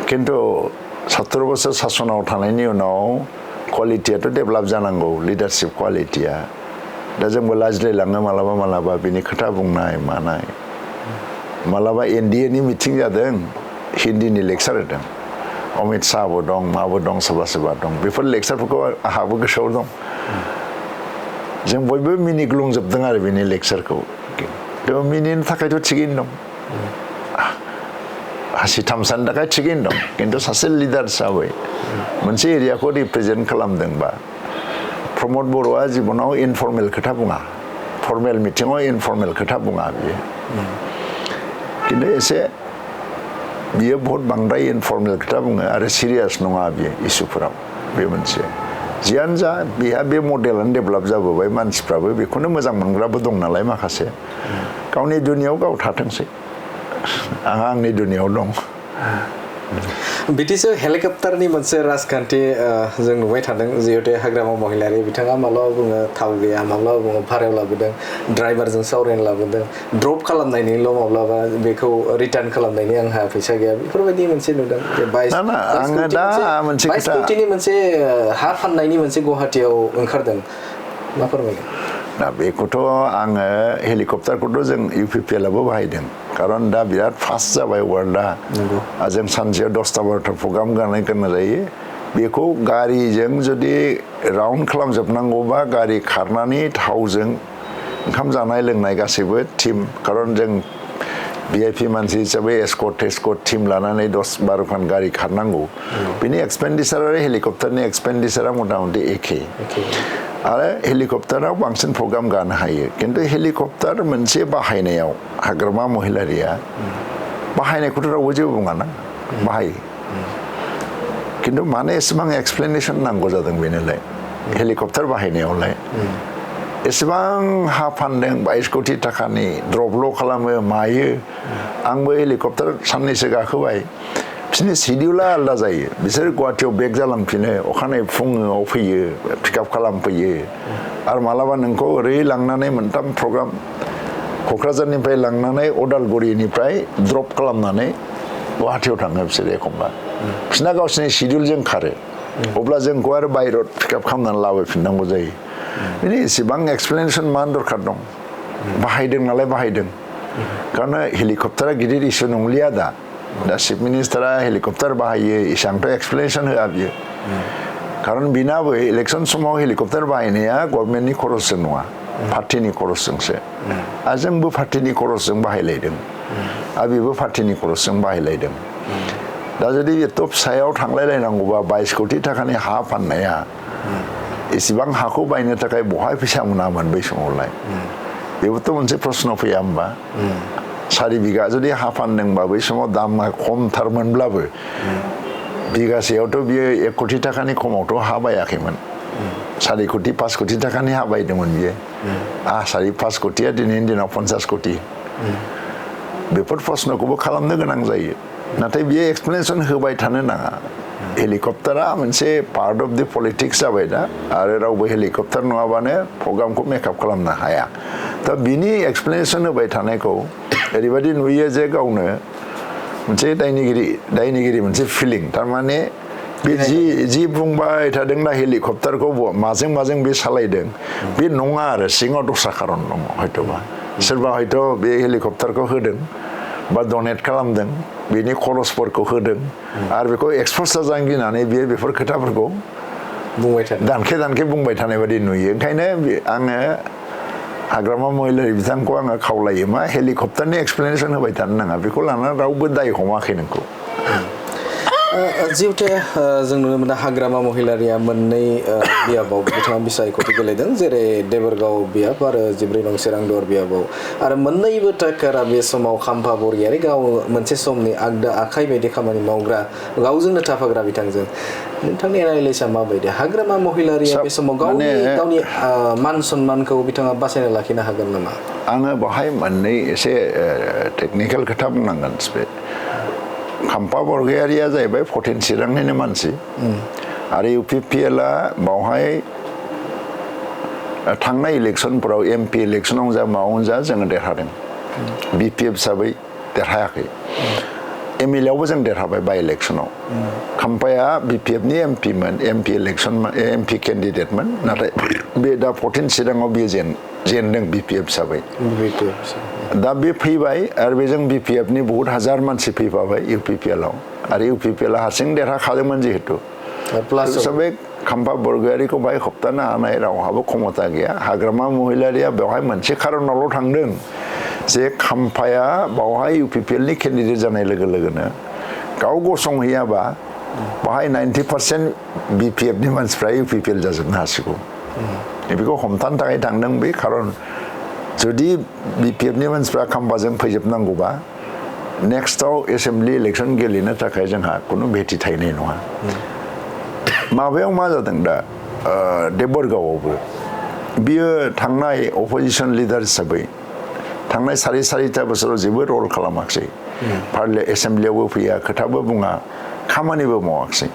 खिन्थु 70 बोसोर सासनाव थानायनि उनाव क्वालिटियाथ' डेभेलप जानांगौ लिडारशिप क्वालिटिया दा जोंबो लाजिलायलाङो मालाबा बिनि खोथा बुंनाय मानाय मालाबा एनडिएनि मिटिं जादों हिन्दीनि लेक्सार होदों अमित शाहबो दं माबो दं सोरबा दं बेफोर लेक्सारफोरखौ आंहाबो गोसोआव दं जों बयबो मिनिग्लुंजोबदों आरो बेनि लेक्सारखौ मिनिनो थाखायथ' थिगैनो दं हासिथाम सानो थाखाय थिगैनो दं खिन्थु सासे लिडार हिसाबै मोनसे एरियाखौ रिप्रेजेन्ट खालामदोंबा प्रमद बर'आ जिबनाव इनफर्मेल खोथा बुङा फर्मेल मिटिङाव इनफर्मेल खोथा बुङा बियो खिन्थु एसे बियो बहुत बांद्राय इनफर्मेल खोथा बुङो आरो सिरियास नङा बियो इसुफोराव बे मोनसे जियानो जा बेहा बे मडेलानो डेभेलप जाबोबाय मानसिफ्राबो बेखौनो मोजां मोनग्राबो दं नालाय माखासे गावनि दुनियाव गाव थाथोंसै आंहा आंनि दुनियाव दं बिटिसिआव हेलिकप्टारनि मोनसे राजखान्थि जों नुबाय थादों जिहेतु हाग्रामा महिलारि बिथाङा माब्लाबा बुङो थाव गैया माब्लाबा बुङो भारायाव लाबोदों ड्राइभारजों सावरायनो लाबोदों ड्रप खालामनायनिल' माब्लाबा बेखौ रिटार्न खालामनायनि आंहा फैसा गैया बेफोरबायदि मोनसे नुदों जे 22 कौटिनि मोनसे हा फाननायनि मोनसे गुवाहाटियाव ओंखारदों मा फोरमायगोन दा बेखौथ' आङो हेलिकप्टारखौथ' जों UPPLआबो बाहायदों खारन दा बिराद फास्ट जाबाय वर्ल्डआ जों सानसेयाव 10-12 प्रग्राम गानाय गोनां जायो बेखौ गारिजों जुदि राउन्ड खालामजोबनांगौबा गारि खारनानै थावजों ओंखाम जानाय लोंनाय गासैबो टीम खारन जों VIP मानसि हिसाबै एस्कर्ट टीम लानानै 10-12 खान गारि खारनांगौ बेनि एक्सपेन्डिचार आरो हेलिकप्टारनि एक्सपेन्डिचारा मथा-मथि एखे आरो हेलिकप्टाराव बांसिन प्रग्राम गानो हायो खिन्थु हेलिकप्टार मोनसे बाहायनायाव हाग्रामा महिलारिया बाहायनायखौथ' रावबो जेबो बुङाना बाहायो खिन्थु मानो एसेबां एक्सप्लेनेसन नांगौ जादों बेनोलाय हेलिकप्टार बाहायनायावलाय एसेबां हा फानदों 22 कौटि थाखानि ड्रपल' खालामो मायो आंबो हेलिकप्टार साननैसो गाखोबाय बिसोरनि शिडिउला आलादा जायो बिसोर गुवाहाटियाव बेक जालांफिनो अखानायै फुङाव फैयो पिकआप खालामफैयो आरो मालाबा नोंखौ ओरै लांनानै मोनथाम प्रग्राम क'क्राझारनिफ्राय लांनानै अदालगुरिनिफ्राय ड्रप खालामनानै गुवाहाटियाव थाङो बिसोर एखमबा बिसोरना गावसोरनि शिडिउलजों खारो अब्ला जोंखौ आरो बायरड पिकआप खालामनानै लाबोफिननांगौ जायो बिनि एसेबां एक्सप्लेनेसन मा दरखार दं बाहायदों नालाय बाहायदों खारन हेलिकप्टारा गिदिर इस्यु नंलिया दा चिफ मिनिस्टारा हेलिकप्टार बाहायो एसेबांथ' एक्सप्लेनेसन होआ बियो खारन बिनाबो इलेक्सन समाव हेलिकप्टार बाहायनाया गभर्नमेन्टनि खरसजों नङा पार्टिनि खरसजोंसो आरो जोंबो पार्टिनि खरसजों बाहायलायदों आरो बेबो पार्टिनि खरसजों बाहायलायदों दा जुदि एथ' फिसायाव थांलायलायनांगौबा 22 कौटि थाखानि हा फाननाया इसेबां हाखौ बायनो थाखाय बहाय फैसा मोनामोन बै समावलाय बेबोथ' मोनसे प्रश्न फैया होमबा 4 बिघा जुदि हा फानदोंबा बै समाव दामा खमथारमोनब्लाबो बिगासेयावथ' बियो 1 कौटि थाखानि खमावथ' हा बायाखैमोन 4 कौटि 5 कौटि थाखानि हा बायदोंमोन बियो 4-5 कौटिया दिनैनि दिनाव 50 कौटि बेफोर प्रश्नखौबो खालामनो गोनां जायो नाथाय बियो एक्सप्लेनेसन होबाय थानो नाङा हेलिकप्टारा मोनसे पार्ट अफ दि पलिटिक्स जाबाय दा आरो रावबो हेलिकप्टार नङाबानो प्रग्रामखौ मेकआप खालामनो हाया दा बिनि एक्सप्लेनेसन होबाय थानायखौ ओरैबायदि नुयो जे गावनो मोनसे दायनिगिरि मोनसे फिलिं थारमाने बे जि बुंबाय थादोंना हेलिकप्टारखौ माजों बे सालायदों बे नङा आरो सिङाव दस्रा खारन दङ हयतोबा सोरबा हयथ' बे हेलिकप्टारखौ होदों बा डनेट खालामदों बेनि खरसफोरखौ होदों आरो बेखौ एक्सप'ज जाजानो गिनानै बेफोर खोथाफोरखौ बुंबाय थादों दानखे बुंबाय थानाय बायदि नुयो ओंखायनो आङो हाग्रामा महिलारि बिथांखौ आङो खावलायो मा हेलिकप्टारनि एक्सप्लेनेसन होबाय थानो नाङा बेखौ लानानै रावबो दाय हमाखै नोंखौ जिउथे जों नुनो मोनो हाग्रामा महिलारिया मोननै बियाबाव बिथाङा बिसायख'थि गेलेदों जेरै देबोरगाव बियाब आरो 14 नं सेरांदुवार बियाबाव आरो मोननैबो ट्रेकारा बे समाव खाम्फा बरगयारि गाव मोनसे समनि आगदा आखाइ बायदि खामानि मावग्रा गावजोंनो थाफाग्रा बिथांजों नोंथांनि एनालाइसिसा माबायदि हाग्रामा महिलारिया बे समाव गावनि मान सन्मानखौ बिथाङा बासायना लाखिनो हागोन नामा आङो बाहाय मोननै एसे टेकनिकेल खोथा बुंनांगोन खाम्फा बरगयारिया जाहैबाय फटेन चिरांनिनो मानसि आरो UPPLआ बावहाय थांनाय इलेक्सनफोराव MP इलेक्सनाव जा मावनो जा जोङो देरहादों BPF हिसाबै देरहायाखै MLAयावबो जों देरहाबाय बाय इलेक्सनाव खाम्फाया BPFनि MP इलेक्सन MP केन्डिडेटमोन नाथाय बे दा फटेन चिराङाव बियो जेनदों BPF हिसाबै दा बे फैबाय आरो बेजों BPFनि बहुत हाजार मानसि फैफाबाय UPPLआव आरो UPPLआ हारसिं देरहाखादोंमोन जिहेतु हिसाबै खाम्फा बरगयारिखौ बाहाय होबथानो हानाय रावहाबो क्षमता गैया हाग्रामा महिलारिया बेवहाय मोनसे खारनावल' थांदों जे खाम्फाया बावहाय UPPLनि केन्डिडेट जानाय लोगो लोगोनो गाव गसंहैयाबा बाहाय 90% BPFनि मानसिफ्रा UPPL जाजोबनो हासिगौ बेखौ हमथानो थाखाय थांदों बे खारन जुदि BPFनि मानसिफ्रा खाम्फाजों फैजोबनांगौबा नेक्स्टआव एसेम्बलि इलेक्सन गेलेनो थाखाय जोंहा खुनु भेटि थाहैनाय नङा माबायाव मा जादों दा देबोरगावआवबो बियो थांनाय अपोजिसन लिडार हिसाबै थांनाय सारिथा बोसोराव जेबो रल खालामाखिसै एसेम्बलियावबो फैया खोथाबो बुङा खामानिबो मावाखिसै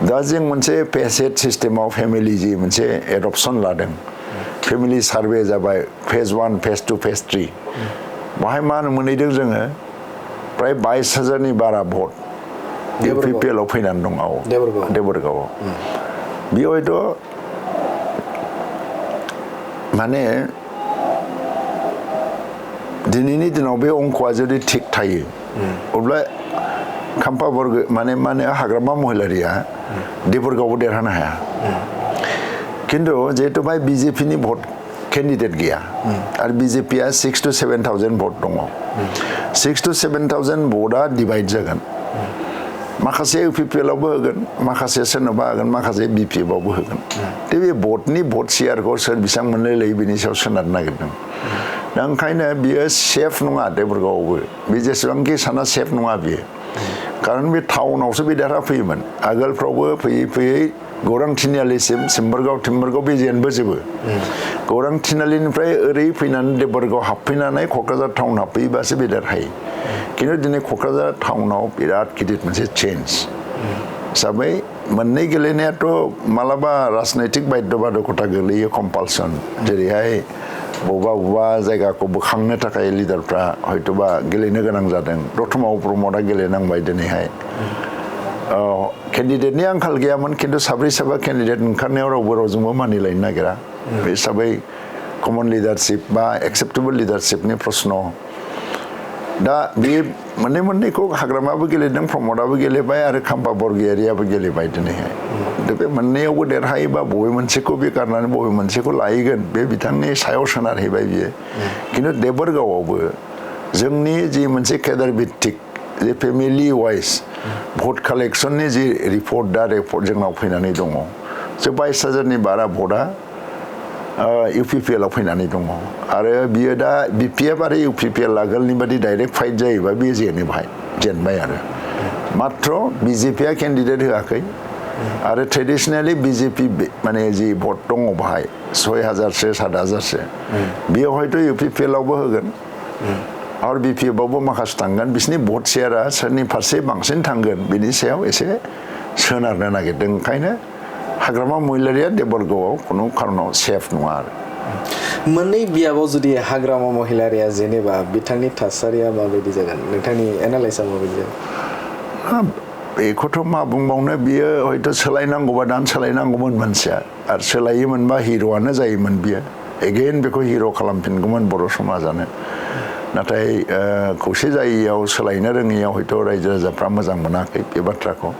दा जों मोनसे पेसेट सिस्टेमाव फेमिलि जि मोनसे एडप्सन लादों फेमिलि सार्भे जाबाय फेज 1 फेज 2 फेज 3 बाहाय मा मोनहैदों जोङो प्राय 22,000नि बारा भट UPPLआव फैनानै दं देबोरगावआव बेयाव हयथ' माने दिनैनि दिनाव बे अंकआ जुदि थिग थायो अब्ला खाम्फा बरगय माने हाग्रामा महिलारिया देबोरगावआव देरहानो हाया खिन्थु जिहेतु बाय BJPनि भट केन्डिडेट गैया आरो BJPआ 6,000 to 7,000 भट दङ 6,000 to 7,000 भटआ डिभाइड जागोन माखासे UPPLआवबो होगोन माखासे सोरनोबा होगोन माखासे BPFआवबो होगोन बे भटनि भट शेयारखौ सोर बेसेबां मोनलाय लायो बेनि सायाव सोनारनो नागिरदों दा ओंखायनो बियो सेफ नङा देबोरगावआवबो बे जेसेबांखि साना सेफ नङा बियो खारन बे टाउनावसो बे देरहाफैयोमोन आगोलफ्रावबो फैयै गौरां तिनिआलिसिम सिम्बोरगाव बे जेनबोजोबो गौरां तिनिआलिनिफ्राय ओरै फैनानै देबोरगाव हाबफैनानै क'क्राझार टाउन हाबफैबासो बे देरहायो खिन्थु दिनै क'क्राझार टाउनाव बिराद गिदिर मोनसे चेन्ज हिसाबै मोननै गेलेनायाथ' मालाबा राजनैतिक बाध्यबाधकता गोलैयो कम्पालसन जेरैहाय बबेबा जायगाखौ बोखांनो थाखाय लिडारफ्रा हयतोबा गेलेनो गोनां जादों दतमायाव प्रमदआ गेलेनांबाय दिनैहाय केन्डिडेटनि आंखाल गैयामोन खिन्थु साब्रै केन्डिडेट ओंखारनायाव रावजोंबो मानिलायनो नागिरा बे हिसाबै कमन लिडारशिप बा एक्सेप्टेबल लिडारशिपनि प्रश्न दा बे मोननैखौ हाग्रामाबो गेलेदों प्रमदआबो गेलेबाय आरो खाम्फा बरगयारियाबो गेलेबाय दिनैहाय दा बे मोननैयावबो देरहायोबा बबे मोनसेखौ बे गारनानै बबे मोनसेखौ लाहैगोन बे बिथांनि सायाव सोनारहैबाय बियो खिन्थु देबोरगावआवबो जोंनि जि मोनसे केदार भित्तिक जे फेमिलि वाइज भट कालेक्सननि जि रिपर्ट जोंनाव फैनानै दङ जे 22,000नि बारा भटआ UPPLआव फैनानै दङ आरो बियो दा BPF आरो UPPL आगोलनि बादि डाइरेक्ट फाइट जायोबा बियो जेनबाय आरो मात्र BJPआ केन्डिडेट होआखै आरो ट्रेडिसनेलि BJP माने जि भट दङ बाहाय 6,000 7,000 बेयाव हयथ' UPPLआवबो होगोन आरो BPFआवबो माखासे थांगोन बिसोरनि भट शेयारा सोरनि फारसे बांसिन थांगोन बिनि सायाव एसे सोनारनो नागिरदों ओंखायनो हाग्रामा महिलारिया देबोरगावआव खुनु खारनाव सेफ नङा आरो मोननै बियाबाव जुदि हाग्रामा महिलारिया जेनेबा बिथांनि थासारिया माबायदि जागोन नोंथांनि एनालाइसिसा माबायदि जागोन बेखौथ' मा बुंबावनो बियो हयथ' सोलायनांगौबा दान सोलायनांगौमोन मानसिया आरो सोलायोमोनबा हिर'आनो जायोमोन बियो एगेइन बेखौ हिर' खालामफिनगौमोन बर' समाजानो नाथाय खौसे जायैयाव सोलायनो रोङैयाव हयथ' रायजो राजाफ्रा मोजां मोनाखै बे बाथ्राखौ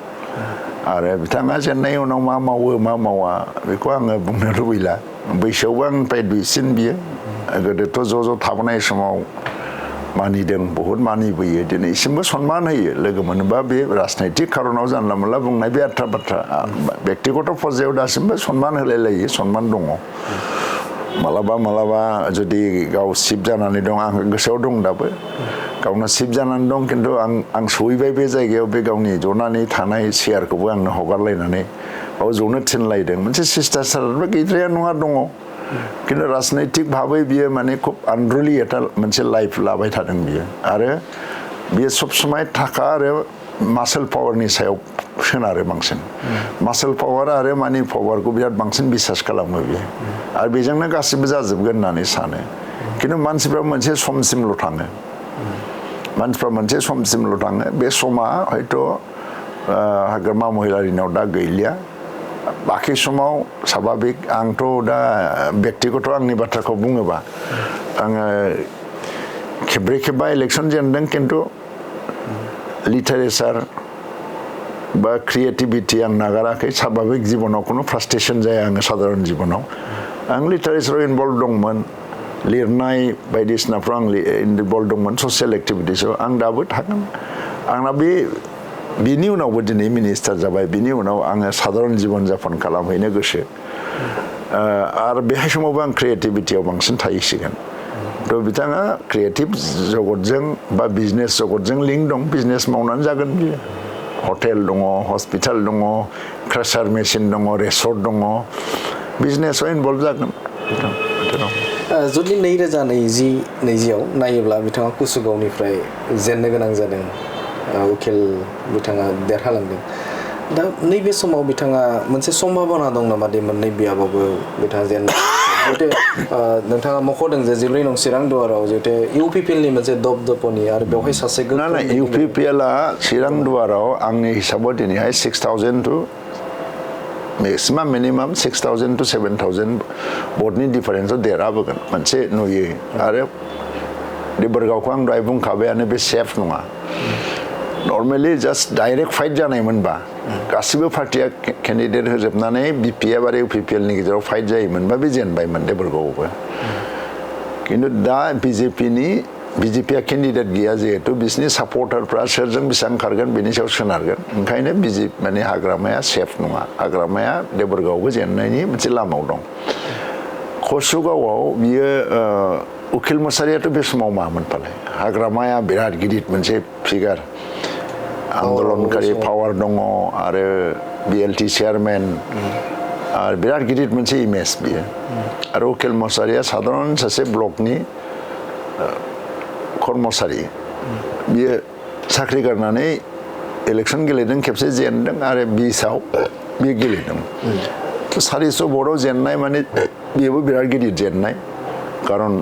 आरो बिथाङा जेननाय उनाव मा मावो मा मावा बेखौ आङो बुंनो लुबैला बैसोआवबो आंनिफ्राय दुइसिन बियो गोदोथ' ज' थाबोनाय समाव मानिदों बहुद मानिबोयो दिनैसिमबो सनमान होयो लोगो मोनोबा बे राजनैतिक खारनाव जानला मोनला बुंनाय बे बाथ्रा बेक्तिगत पर्यायाव दासिमबो सनमान होलायलायो सनमान दङ मालाबा जुदि गाव सिफ जानानै दं आं गोसोआव दं दाबो गावनो सिफ जानानै दं खिन्थु आं सहैबाय बे जायगायाव बे गावनि जनानै थानाय चेयारखौबो आंनो हगारलायनानै बाव जनो थिनलायदों मोनसे शिष्टाचारबो गैद्राया नङा दङ खिन्थु राजनैतिक भाबै बियो माने खुब आनरुलि एटा मोनसे लाइफ लाबाय थादों बियो आरो बियो सब समाय थाखा आरो मासेल पावारनि सायाव सोनारो बांसिन मासेल पावार आरो मानि पावारखौ बिराद बांसिन बिसास खालामो बियो आरो बेजोंनो गासिबो जाजोबगोन होननानै सानो खिन्थु मानसिफ्रा मोनसे समसिमल' थाङो बे समा हयथ' हाग्रामा महिलारिनाव दा गैलिया बाखि समाव स्वाभाबिक आंथ' दा बेक्तिगत आंनि बाथ्राखौ बुङोबा आङो खेबा इलेक्सन जेनदों खिन्थु लिटारेचार बा क्रिएटिभिटी आं नागाराखै स्वाभाबिक जिबनाव खुनु फ्रास्ट्रेसन जाया आङो साधारन जिबनाव आं लिटारेचाराव इनभल्भ दंमोन लिरनाय बायदिसिनाफ्राव आं इनभल्भ दंमोन ससियेल एक्टिभिटिसआव आं दाबो थागोन आंना बिनि उनावबो दिनै मिनिस्टार जाबाय बिनि उनाव आङो साधारन जीवन जापन खालामहैनो गोसो आरो बेहाय समावबो आं क्रिएटिभिटियाव बांसिन थाहैसिगोन थ' बिथाङा क्रिएटिभ जगतजों बा बिजनेस जगतजों लिंक दं बिजनेस मावनानै जागोन बियो हटेल दङ हस्पिटाल दङ क्रासार मेसिन दङ रेसर्ट दङ बिजनेसाव इनभल्भ जागोन जुदि 2020 नायोब्ला बिथाङा कुसुगावनिफ्राय जेननो गोनां जादों उकिल बिथाङा देरहालांदों दा नैबे समाव बिथाङा मोनसे सम्भावना दं नामा दि मोननै बियाबाबो बिथाङा जेननो जिहेतु नोंथाङा मख'दों जे 14 नं चिरां दुवाराव जिहेतु UPPL नि मोनसे दपदपनि आरो बेवहाय सासे UPPL आ चिरां दुवाराव आंनि हिसाबाव दिनैहाय 6,000 टु मेक्सिमाम मिनिमाम 6,000 टु 7,000 भटनि डिफारेन्सआव देरहाबोगोन मोनसे नुयो आरो देबरगावखौ आं दहाय बुंखाबायानो बे सेफ नङा नर्मेलि जास्ट डाइरेक्ट फाइट जानायमोनबा गासिबो पार्टिया केन्डिडेट होजोबनानै BPF आरो UPPL नि गेजेराव फाइट जायोमोनबा बे जेनबायमोन देबरगावआवबो खिन्थु दा BJPआ केन्डिडेट गैया जिहेतु बिसोरनि सापर्टारफ्रा सोरजों बेसेबां खारगोन बेनि सायाव सोनारगोन ओंखायनो माने हाग्रामाया सेफ नङा हाग्रामाया देबरगावआवबो जेननायनि मोनसे लामायाव दं कसुगावआव बियो उकिल मुसाहारियाथ' बे समाव मामोन फालाय हाग्रामाया बिराद गिदिर मोनसे फिगार आन्दलनकारि पावार दङ आरो BLT चेयारमेन आरो बिराद गिदिर मोनसे इमेज बियो आरो उकिल मुसाहारिया साधारन सासे ब्लकनि कर्मचारि बियो साख्रि गारनानै इलेक्सन गेलेदों खेबसे जेनदों आरो 20आव बियो गेलेदों 400 भटआव जेननाय माने बेबो बिराद गिदिर जेननाय खारन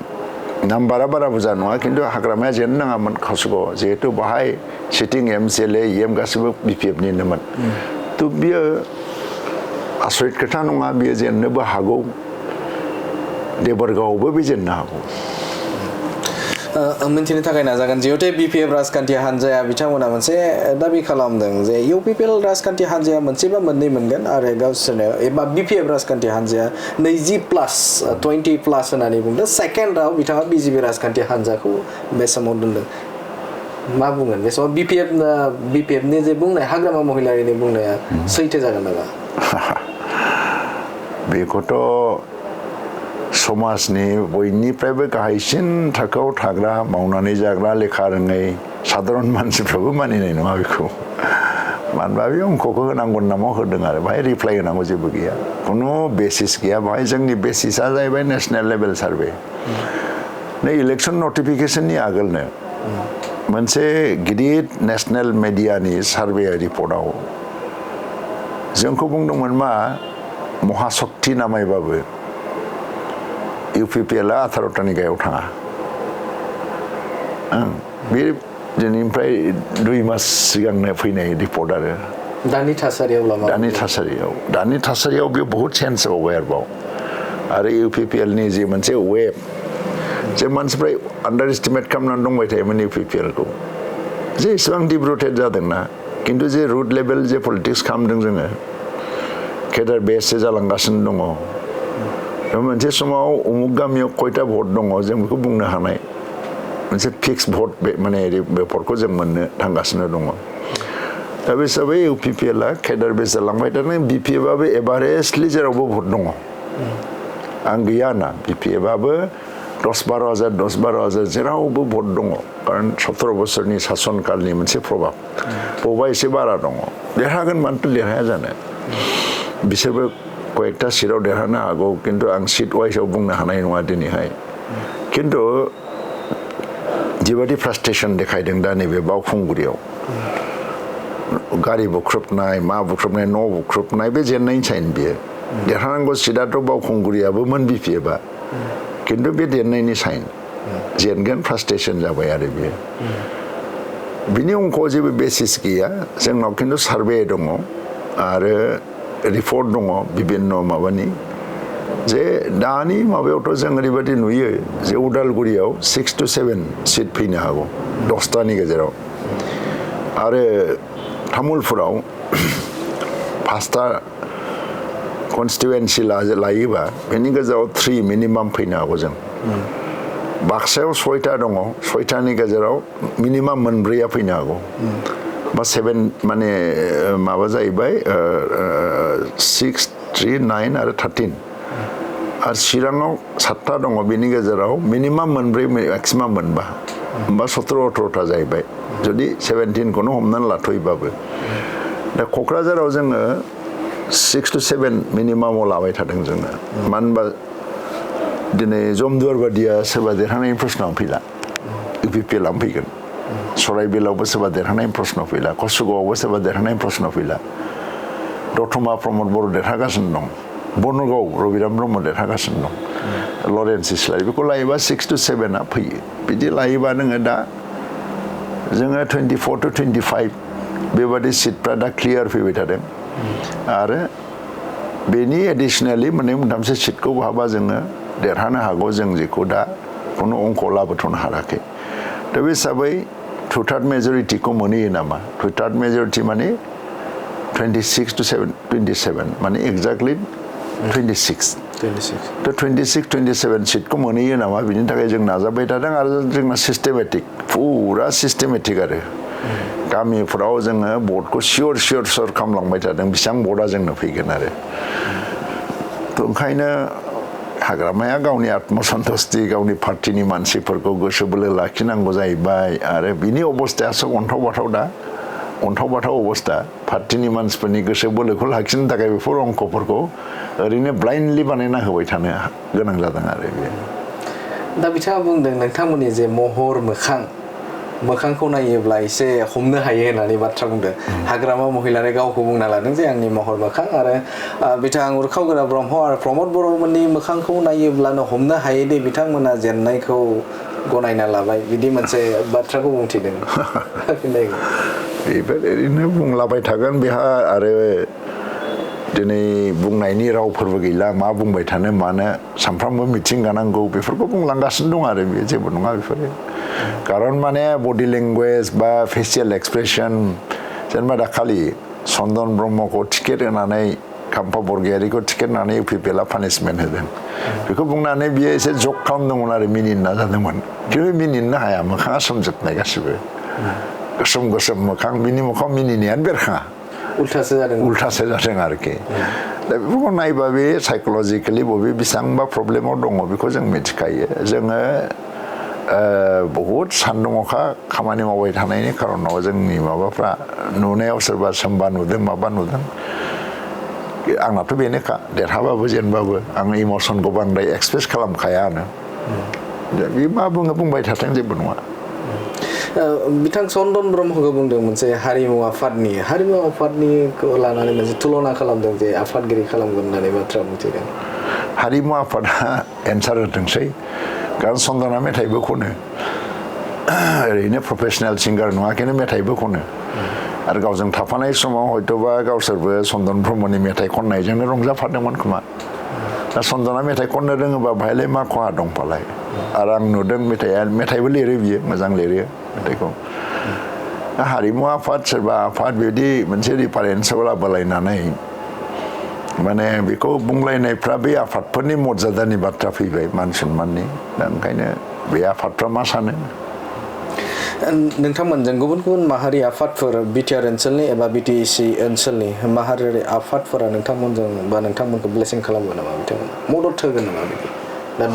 नाम्बारा बारा बुरजा नङा खिन्थु हाग्रामाया जेननो नाङामोन कसुगावआव जिहेतु बाहाय सिटिं MCLA EM गासिबो BPF निनोमोन थ' बियो आसरित खोथा नङा बियो जेननोबो हागौ देबरगावआवबो बे जेननो हागौ मिन्थिनो थाखाय नाजागोन जिहेतु BPF राजखान्थि हान्जाया बिथांमोना मोनसे दाबि खालामदों जे UPPL राजखान्थि हान्जाया मोनसे बा मोननै मोनगोन आरो गावसोरनो एबा BPF राजखान्थि हान्जाया 20+ होननानै बुंदों सेकेन्डआव बिथाङा BJP राजखान्थि हान्जाखौ बे समाव दोनदों मा बुंगोन बे समाव BPF नि जे बुंनाय हाग्रामा महिलारिनि बुंनाया सैथो जागोन नामा बेखौथ' समाजनि बयनिफ्रायबो गाहायसिन थाखोआव थाग्रा मावनानै जाग्रा लेखा रोङै साधारन मानसिफ्राबो मानिनाय नङा बेखौ मानोबा बे अंकखौ होनांगौ नामाव होदों आरो बाहाय रिप्लाइ होनांगौ जेबो गैया खुनु बेसिस गैया बाहाय जोंनि बेसिसआ जाहैबाय नेसनेल लेभेल सार्भे नै इलेक्सन नटिफिकेसननि आगोलनो मोनसे गिदिर नेसनेल मिडियानि सार्भे रिपर्टआव जोंखौ बुंदोंमोन मा महाशक्ति नामायबाबो UPPL आ 18तानि गाहायाव थाङा बे दिनैनिफ्राय 2 मास सिगांनो फैनाय रिपर्ट आरो दानि थासारियाव बे बहुत चेन्ज जाबाय आरो UPPL नि जे मोनसे वेब जे मानसिफ्रा आन्डार एस्टिमेट खालामनानै दंबाय थायोमोन UPPL खौ जे इसेबां डिब्रुटेड जादोंना खिन्थु जे रुट लेभेल जे पलिटिक्स खालामदों जोङो केडार बेससो जालांगासिनो दङ मोनसे समाव उमुक गामियाव खयथा भट दङ जों बेखौ बुंनो हानाय मोनसे फिक्स भट माने बे भटखौ जों मोननो थांगासिनो दङ दा बे हिसाबै UPPL आ केडार बेस जालांबाय थादों BPF आबो एभारेजलि जेरावबो भट दङ आं गैया ना BPF आबो 10-12 हाजार जेरावबो भट दङ कारण 17 बोसोरनि सासन कालनि मोनसे प्रभाब बबेबा एसे बारा दङ देरहागोन मानोथ' देरहाया जानो बिसोरबो कयेकटा सिटआव देरहानो हागौ खिन्थु आं सिट वाइसआव बुंनो हानाय नङा दिनैहाय खिन्थु जिबायदि फ्रास्ट्रेसन देखायदों दा नैबे बावखुंग्रियाव गारि बुख्रुबनाय मा बुख्रुबनाय न' बुख्रुबनाय बे जेननायनि साइन बियो देरहानांगौ सिटआथ' बावखुंग्रियाबोमोन BPF आ खिन्थु बे देरनायनि साइन जेनगोन फ्रास्ट्रेसन जाबाय आरो बियो बिनि अंकआव जेबो बेसिस गैया जोंनाव खिन्थु सार्भे दङ आरो रिपर्ट दङ बिभिन्न माबानि जे दानि माबायावथ' जों ओरैबायदि नुयो जे उदालगुरियाव 6 to 7 सिट फैनो हागौ 10टानि गेजेराव आरो तामुलपुराव 5टा कन्स्टिटुवेन्सि लायोबा बेनि गेजेराव 3 मिनिमाम फैनो हागौ जों बाक्सायाव 6टा दङ 6टानि गेजेराव मिनिमाम 4आ फैनो हागौ बा 7 माने माबा जाहैबाय 6, 3, 9 आरो 13 आरो चिराङाव 7टा दङ बेनि गेजेराव मिनिमाम 4 मेक्सिमाम 4 होमबा 17-18टा जाहैबाय जुदि 17खौनो हमनानै लाथ'योबाबो दा क'क्राझाराव जोङो 6 to 7 मिनिमामाव लाबाय थादों जोङो मानो होनबा दिनै जमदुवार बादिया सोरबा देरहानायनि प्रश्नआव फैला UPPL आनो फैगोन सराइबिलावबो सोरबा देरहानायनि प्रश्न फैला कसुगावआवबो सोरबा देरहानायनि प्रश्न फैला दतमा प्रमद बर' देरहागासिनो दं बनगाव रबिराम ब्रह्म देरहागासिनो दं लरेन्स इस्लारि बेखौ लायोबा 6 to 7आ फैयो बिदि लायोबा नोङो दा जोङो 24 to 25 बेबादि सिटफ्रा दा क्लियार फैबाय थादों आरो बेनि एडिसनेलि मोनथामसो सिटखौ बहाबा जोङो देरहानो हागौ जों जेखौ दा खुनु अंक लाबोथ'नो हायाखै दा बे हिसाबै 2/3 मेजरिटिखौ मोनहैयो नामा 2/3 मेजरिटि माने 26 to 27 माने एक्जेक्टलि 26 दा 26-27 सिटखौ मोनहैयो नामा बिनि थाखाय जों नाजाबाय थादों आरो जोंना सिस्टेमेटिक फुरा सिस्टेमेटिक आरो गामिफोराव जोङो भटखौ सियर खालामलांबाय थादों बेसेबां भटआ जोंनो फैगोन आरो ओंखायनो हाग्रामाया गावनि आत्मसन्तुष्टि गावनि पार्टिनि मानसिफोरखौ गोसो बोलो लाखिनांगौ जाहैबाय आरो बिनि अबस्थायासो अन्थाव बाथाव अबस्था पार्टिनि मानसिफोरनि गोसो बोलोखौ लाखिनो थाखाय बेफोर अंकफोरखौ ओरैनो ब्लाइन्डलि बानायना होबाय थानो गोनां जादों आरो बे दा बिथाङा बुंदों नोंथांमोननि जे महर मोखांखौ नायोब्ला एसे हमनो हायो होननानै बाथ्रा बुंदों हाग्रामा महिलारि गावखौ बुंना लादों जे आंनि महर मोखां आरो बिथाङा उरखावगोरा ब्रह्म आरो प्रमद बर'मोननि मोखांखौ नायोब्लानो हमनो हायो दे बिथांमोना जेननायखौ गनायना लाबाय बिदि मोनसे बाथ्राखौ बुंथिदों बेफोर ओरैनो बुंलाबाय थागोन बेहा आरो दिनै बुंनायनि रावफोरबो गैला मा बुंबाय थानो मानो सानफ्रामबो मिटिं गानांगौ बेफोरखौ बुंलांगासिनो दं आरो बे जेबो नङा बेफोरो खारन माने बडि लेंगुवेज बा फेसियेल एक्सप्रेसन जेनेबा दाखालि चन्दन ब्रह्मखौ टिकेट होनानै खाम्फा बरगयारिखौ टिकेट होनानै UPPL आ पानिशमेन्ट होदों बेखौ बुंनानै बियो एसे जक खालामदोंमोन आरो मिनिनो नाजादोंमोन खिन्थु मिनिनो हाया मोखाङा सोमजोबनाय गासिबो गोसोम मोखां बिनि मोखाङाव मिनिनायानो बेरखाङा उल्थासो जादों आरोखि दा बेफोरखौ नायबा बे साइक'लजिकेलि बबे बेसेबांबा प्रब्लेमाव दङ बेखौ जों मिथिखायो जोङो बहुद सान्दुं अखा खामानि मावबाय थानायनि खारनाव जोंनि माबाफ्रा नुनायाव सोरबा सोमबा नुदों माबा नुदों आंनाथ' बेनोखा देरहाबाबो जेनबाबो आं इमसनखौ बांद्राय एक्सप्रेस खालामखायानो बे मा बुंबाय थाथों जेबो नङा बिथां चन्दन ब्रह्मखौ बुंदों मोनसे हारिमु आफादनिखौ लानानै मोनसे तुलना खालामदों जे आफादगिरि खालामगोन होननानै बाथ्रा बुंथिदों हारिमु आफादा एन्सार होथोंसै कारण चन्दना मेथाइबो खनो ओरैनो प्रफेसनेल सिंगार नङाखैनो मेथाइबो खनो आरो गावजों थाफानाय समाव हयथ'बा गावसोरबो चन्दन ब्रह्मनि मेथाइ खननायजोंनो रंजाफादोंमोन खोमा दा चन्दना मेथाइ खननो रोङोबा बाहायलाय मा खहा दंफालाय आरो आं नुदों मेथाइबो लिरो बियो मोजां लिरो मेथाइखौ हारिमु आफाद सोरबा आफाद बिदि मोनसे रिफारेन्सआव लाबोलायनानै माने बेखौ बुंलायनायफ्रा बे आफादफोरनि मर्यादानि बाथ्रा फैबाय मान सन्माननि दा ओंखायनो बे आफादफ्रा मा सानो नोंथांमोनजों गुबुन गुबुन माहारि आफादफोर बिटिआर ओनसोलनि एबा बिटिसि ओनसोलनि माहारियारि आफादफोरा नोंथांमोनजों बा नोंथांमोनखौ ब्लेसिं खालामो नामा बिथांमोना मदद होगोन नामा बिदि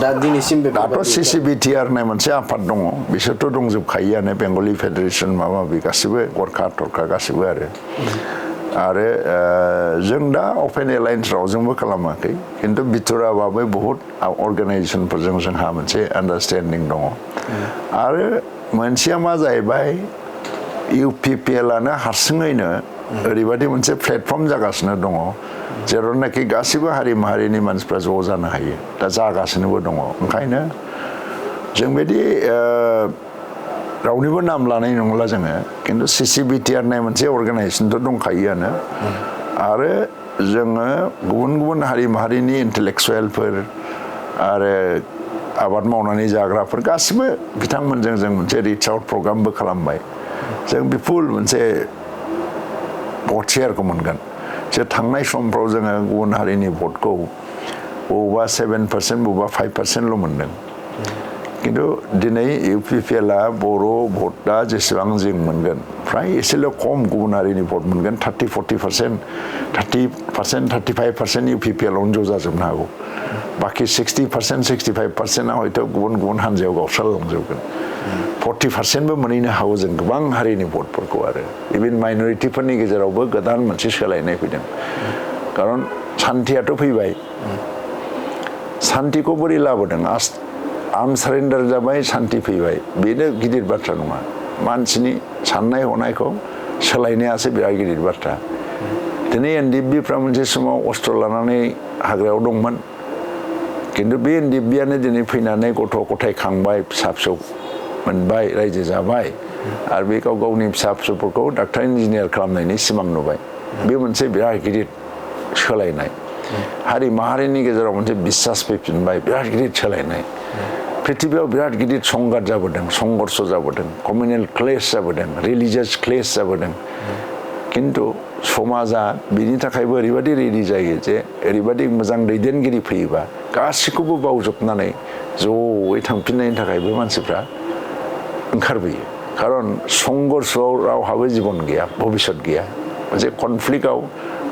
दा दिनैसिम दाथ' CCBTR होननाय मोनसे आफाद दङ बिसोरथ' दंजोबखायोआनो बेंगलि फेडारेसन माबा माबि गासिबो गरखा थरखा गासिबो आरो जों दा अपेन एलायन्स रावजोंबो खालामाखै खिन्थु बिथुराबाबो बहुत अर्गानाइजेसनफोरजों जोंहा मोनसे आन्डारस्टेन्डिं दङ आरो मोनसेया मा जाहैबाय UPPL आनो हारसिङैनो ओरैबायदि मोनसे प्लेटफर्म जागासिनो दङ जेरावनाखि गासिबो हारि माहारिनि मानसिफ्रा ज' जानो हायो दा जागासिनोबो दङ ओंखायनो जों बिदि रावनिबो नाम लानाय नंला जोङो खिन्थु CCBTR होननाय मोनसे अर्गानाइजेसनथ' दंखायोआनो आरो जोङो गुबुन गुबुन हारि माहारिनि इन्टेलेक्सुवेलफोर आरो आबाद मावनानै जाग्राफोर गासिबो बिथांमोनजों जों मोनसे रिच आउट प्रग्रामबो खालामबाय जों बिपुल मोनसे भट शेयारखौ मोनगोन जे थांनाय समफ्राव जोङो गुबुन हारिनि भटखौ बबेबा 7% बबेबा 5%ल' मोनदों खिन्थु दिनै UPPL आ बर' भटआ जेसेबां जों मोनगोन फ्राय एसेल' खम गुबुन हारिनि भट मोनगोन 30-40% 35% UPPL आवनो ज' जाजोबनो हागौ बाखि 60% 65%आ हयथ' गुबुन गुबुन हान्जायाव गावस्रालांजोबगोन 40%बो मोनहैनो हागौ जों गोबां हारिनि भटफोरखौ आरो इभेन माइन'रिटिफोरनि गेजेरावबो गोदान मोनसे सोलायनाय फैदों खारन सान्थियाथ' फैबाय सान्थिखौ बोरै लाबोदों आर्म सारेन्डार जाबाय सान्थि फैबाय बेनो गिदिर बाथ्रा नङा मानसिनि साननाय हनायखौ सोलायनायासो बिराद गिदिर बाथ्रा दिनै NDFBफ्रा मोनसे समाव अस्त्र लानानै हाग्रायाव दंमोन खिन्थु बे NDFBआनो दिनै फैनानै गथ' गथाय खांबाय फिसा फिसौ मोनबाय रायजो जाबाय आरो बे गाव गावनि फिसा फिसौफोरखौ डाक्टार इन्जिनियार खालामनायनि सिमां नुबाय बे मोनसे बिराद गिदिर सोलायनाय हारि माहारिनि गेजेराव मोनसे बिसास फैफिनबाय बिराद गिदिर सोलायनाय पृथिबियाव बिराद गिदिर संघात जाबोदों संघर्ष जाबोदों कमिउनेल क्लेश जाबोदों रिलिजियास क्लेश जाबोदों खिन्थु समाजा बिनि थाखायबो ओरैबायदि रेडि जायो जे ओरैबायदि मोजां दैदेनगिरि फैयोबा गासिखौबो बावजोबनानै ज'यै थांफिननायनि थाखायबो मानसिफ्रा ओंखारबोयो खारन संघर्षआव रावहाबो जिबन गैया भबिष्यत गैया मोनसे कनफ्लिक्टआव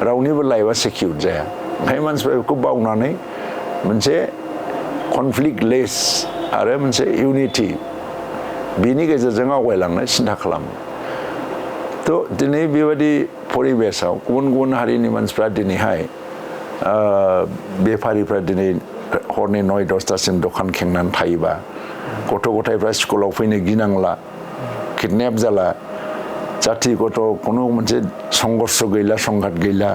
रावनिबो लाइफआ सिकिउर जाया ओंखायनो मानसिफ्रा बेखौ बावनानै मोनसे कनफ्लिक्ट लेस आरो मोनसे इउनिटि बिनि गेजेरजों आवगायलांनो सिन्था खालामो थ' दिनै बेबायदि परिबेसाव गुबुन गुबुन हारिनि मानसिफ्रा दिनैहाय बेफारिफ्रा दिनै हरनि 9-10टासिम दखान खेंनानै थायोबा गथ' गथायफ्रा स्कुलाव फैनो गिनांला किडनेप जाला जाथि गथ' खुनु मोनसे संघर्ष गैला संघात गैला